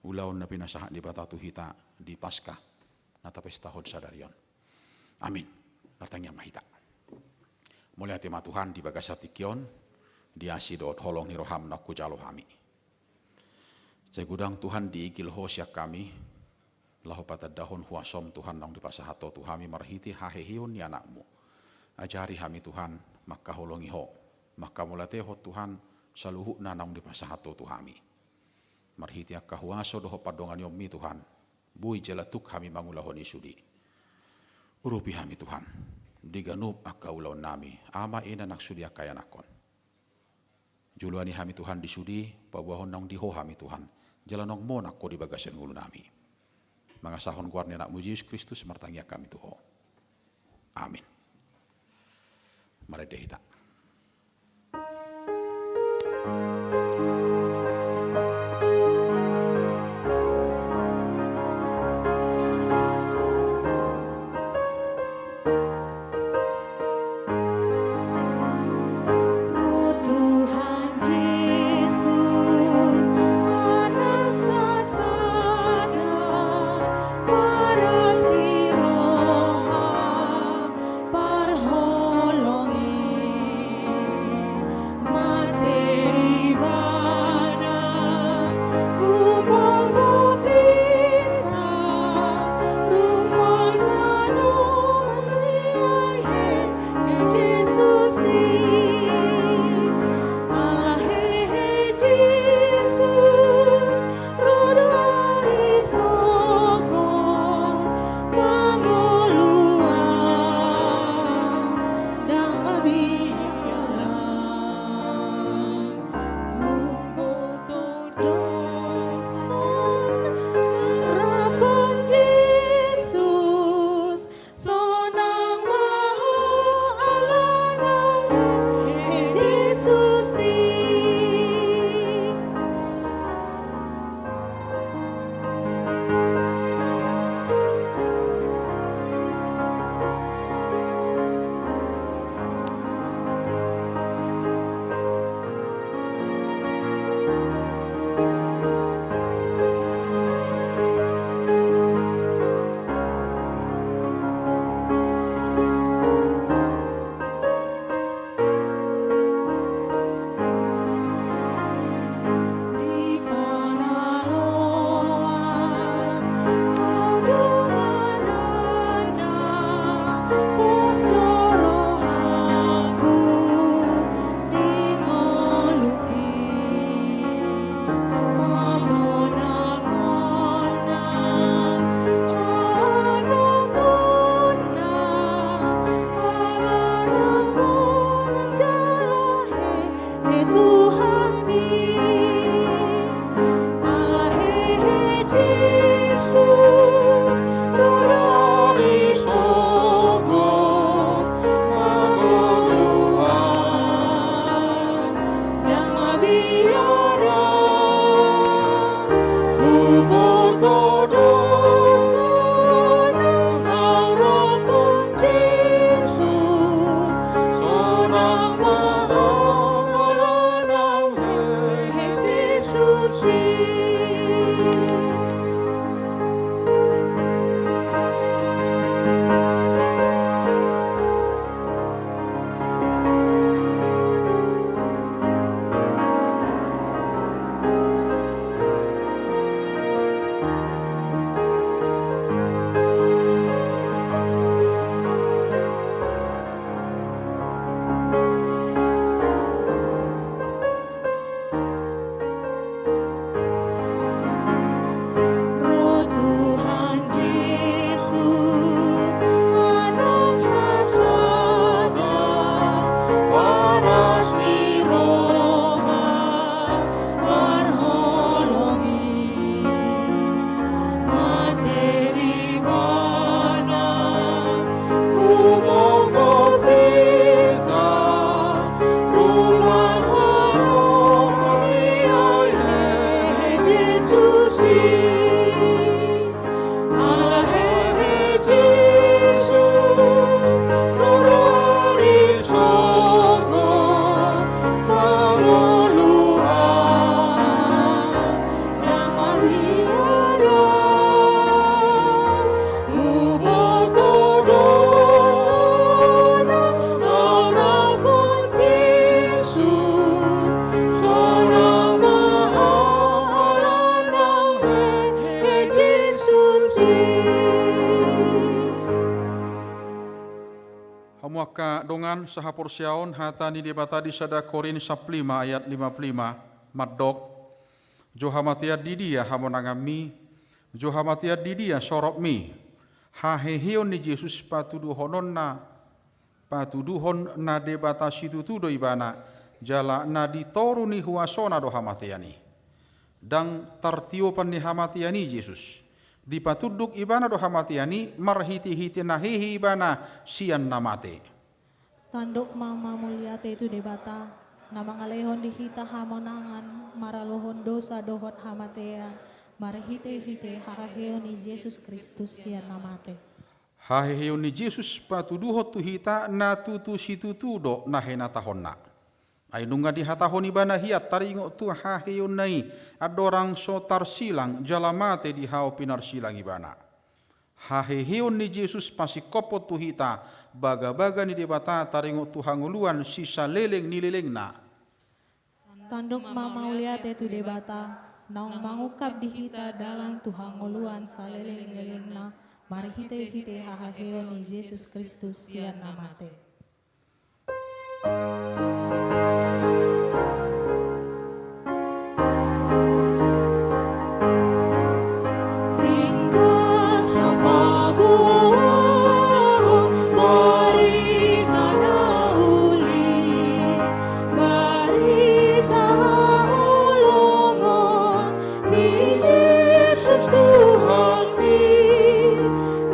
ulaon na pinasahat Debata tu hita di Paskah na tapestahon sadari on. Amin. Martangiang ma hita. Mauliate ma Tuhan di bagasan tingki on, di asi dohot holong ni roham naung hujalo hami. Sai godang Tuhan diigil Ho sian hami, laho patandahon huasom Tuhan naung dipasahat Ho tu hami marhite haheheon ni anakmu. Ajari hami Tuhan, mangkaholongi Ho, mangkamauliatehon Tuhan, saluhutna naung dipasahat Ho tu hami. Marhite angka huaso dohot pandonganionmi Tuhan, boi jala tuk hami mangulahon i sude. Urupi hami Tuhan, di ganup angka ulaonnami, ama ina nang sude angka ianakhon. Joloani hami Tuhan di sude, paboahon naung di Ho hami Tuhan, jala naung monang Ho di bagasan ngolunami. Mangasahon goar ni anakmu Jesus Kristus martangiang hami tu Ho. Amin. Marende hita. Angka dongan sahaporseaon, hata ni Debata di sada Korint sampulu lima ayat lima pulu lima, mandok: Jo hamatean di dia hamonanganmi? Jo hamatean di dia soropmi? Haheheon ni Jesus patuduhononna, patuduhon na Debata situtu do ibana, jala na di toru ni huasona do hamatean i. Ndang tartiopan ni hamatean i Jesus. Dipatunduk ibana do hamatean i marhitehite na hehe ibana sian na mate. Tandok ma mauliate tu Debata, na mangalehon di hita hamonangan maralohon dosa dohot hamatean, marhitehite haheheon ni Jesus Kristus sian na mate. Haheheon ni Jesus patuduhon tu hita na tutu situtu do na henatahonna. Ai nunga dihatahon ibana hian taringot tu haheheonna i, andorang so tarsilang jala mate di hau pinarsilang ibana. Haheheon ni Jesus pasingkophon tu hita bagabaga ni Debata taringot tu hangoluan sisaleleng ni lelengna. Tandok ma mauliate tu Debata, naung mangungkap di hita dalan tu hangoluan saleleng ni lelengna, marhitehite haheheon ni Jesus Kristus sian na mate. Ringgas hapaboahon barita na uli, barita haholongon ni Jesus Tuhanki.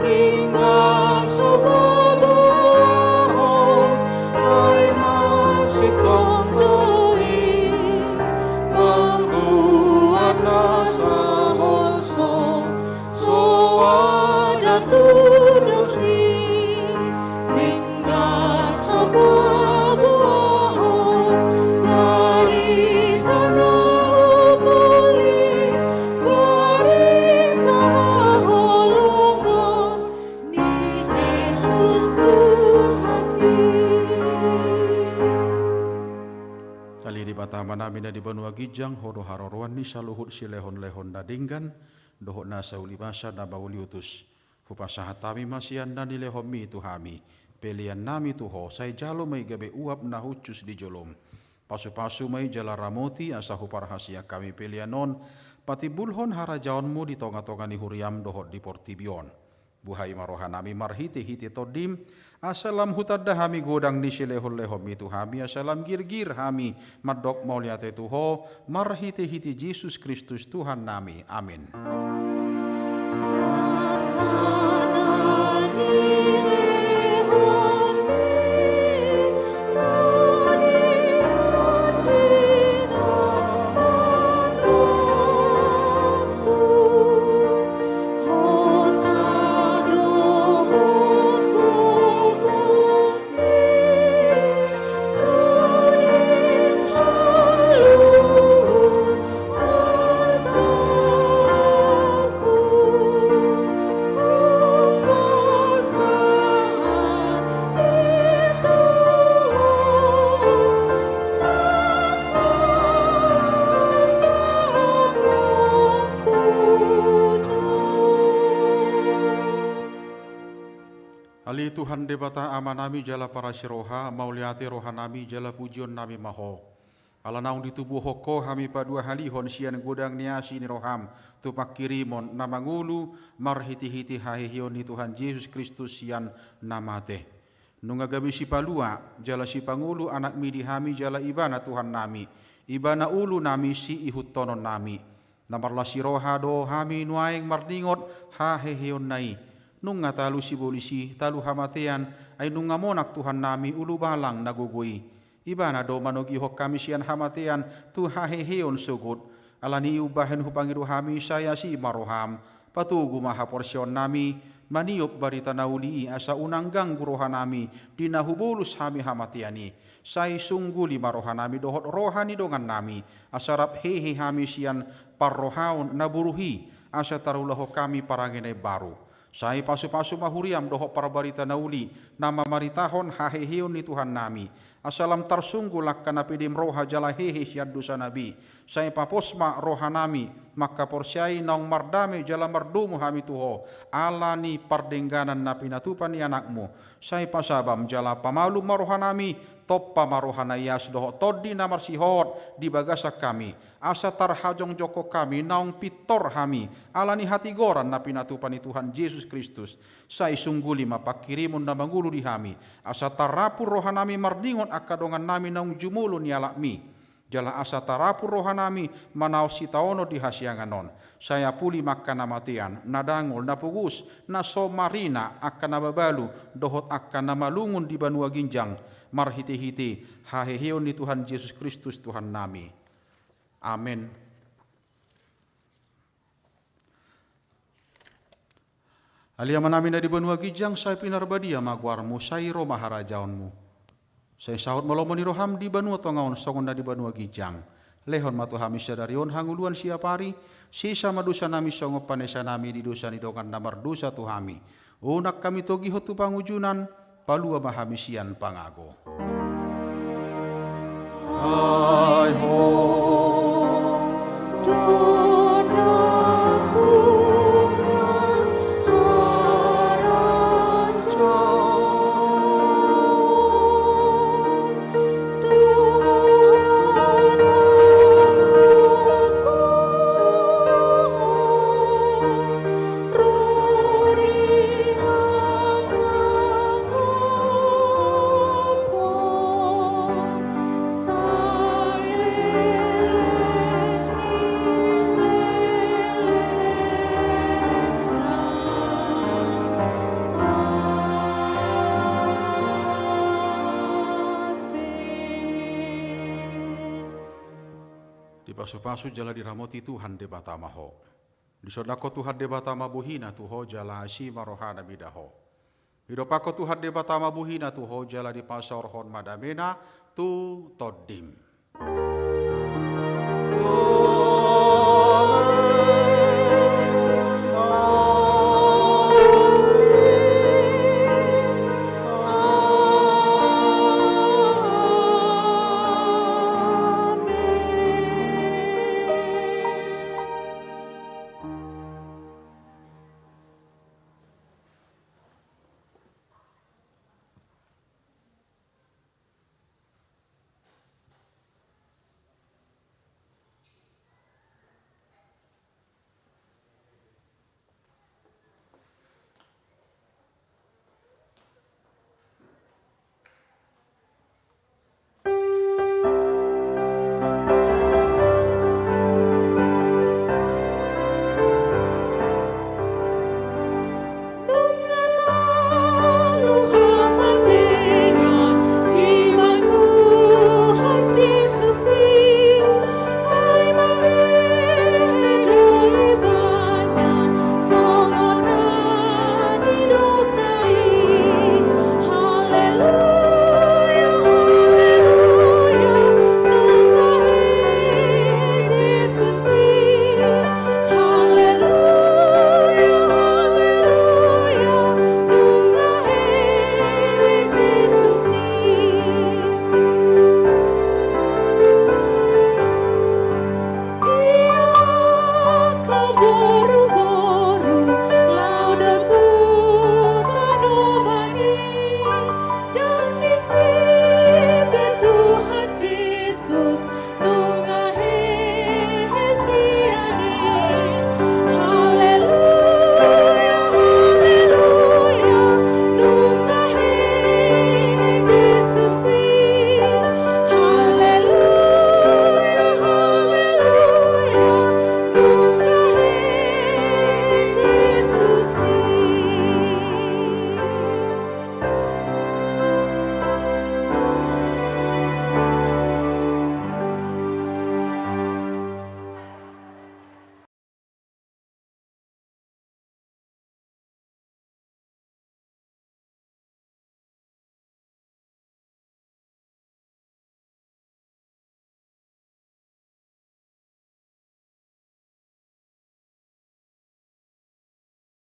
Ringgas hapaboahon, ai na sintong do i mambuat nasa holso, soada tudos ni. Ringgas hapaboahon barita na uli, barita haholongon ni Jesus Tuhanki. Ale Debata Amanami na di banua ginjang, Ho do haroroan ni saluhut silehonlehon na denggan dohot nasa uli basa na mauliutus. Hupasahat hami ma sian na nilehonmi tu hami peleannami tu Ho, sai jalo ma i gabe uap na hushus di jolom. Pasupasu ma i jala ramoti asa huparhaseang hami pelean on patimbulhon harajaonmu di tongatonga ni huriam dohot di portibi on. Buhai ma rohanami marhitehite Tondim, asa lam hutanda hami godang ni silehonlehonmi tu hami, asa lam girgir hami mandok mauliate tu Ho, marhitehite Jesus Kristus Tuhannami. Amen. Ale Tuhan Debata Amanami jala parasi roha, mauliate rohanami jala pujionnami ma Ho. Ala naung ditubuhon Ho hami paduahalihon sian godang ni asi ni roham tu panghirimon na mangolu marhitehite haheheon ni Tuhan Jesus Kristus sian na mate. Nunga gabe sipalua jala sipangolu anakmi di hami jala ibana Tuhannami, ibana ulunami siihuthononnami. Na marlas ni roha do hami nuaeng marningot haheheonna i. Nunga talu sibolis i, talu hamatean, ai nunga monang Tuhannami ulubalang na gogo i. Ibana do manogihon hami sian hamatean tu haheheon sogot. Alani i umbahen hupangido hami sai asi ma roham, patogu ma haporseaonnami maniop barita na uli i asa unang ganggu rohanami di na hubolus hami hamatean i. Sai sungguli ma rohanami dohot roha ni dongannami, asa rap hehe hami sian parrohaon na boru i, asa tarulahon hami parange na imbaru. Sai pasupasu ma huriam dohot parbarita na uli na mamaritahon haheheon ni Tuhannami, Asa lam tarsunggul angka na pidem roha jala hehe sian dosa na be. Sai papos ma rohanami mangkaporseai naung mardame jala mardomu hami tu Ho, ala ni pardengganan na pinatupa ni AnakMu. Sai pasabam jala pamalum ma rohanami, tompa ma roha na ias dohot Tondi na marsihot di bagasan hami. Asa tarhajongjonghon hami naung pintor hami, ala ni hatigoran na pinatupa ni Tuhan Jesus Kristus. Sai sungguli ma panghirimon na mangolu di hami, asa tarapul rohanami marningot angka dongannami naung jumolo nialapmi. Jala asa tarapul rohanami manaon sitaonon di hasiangan on. Sai apuli ma angka na matean, na dangol, na pogos, na so marina, angka na mabalu, dohot angka na malungun di banua ginjang, marhitehite haheheon ni Tuhan Jesus Kristus Tuhannami. Amen. Ale Amanami na di banua ginjang, sai pinarbadia ma goarMu, sai ro ma harajaonMu. Sai saut ma lomo ni rohaM di banua tonga on songon na di banua ginjang. Lehon ma tu hami sadari on hangoluan siapari, sesa ma dosanami songon panesanami di dosa ni dongan na mardosa tu hami. Unang hami togihon tu pangunjunan, palua ma hami sian pangago. Ai ho, tu na puna harajaon, tu na taluku ro di hasangapon saleleng ni lelengna. Amen. Dipasupasu jala diramoti Tuhan Debata ma ho. Disondangkon Tuhan Debata ma bohina tu ho jala asi ma rohana mida ho. Didompakkon Tuhan Debata ma bohina tu ho jala dipasaorhon ma damena tu tondim.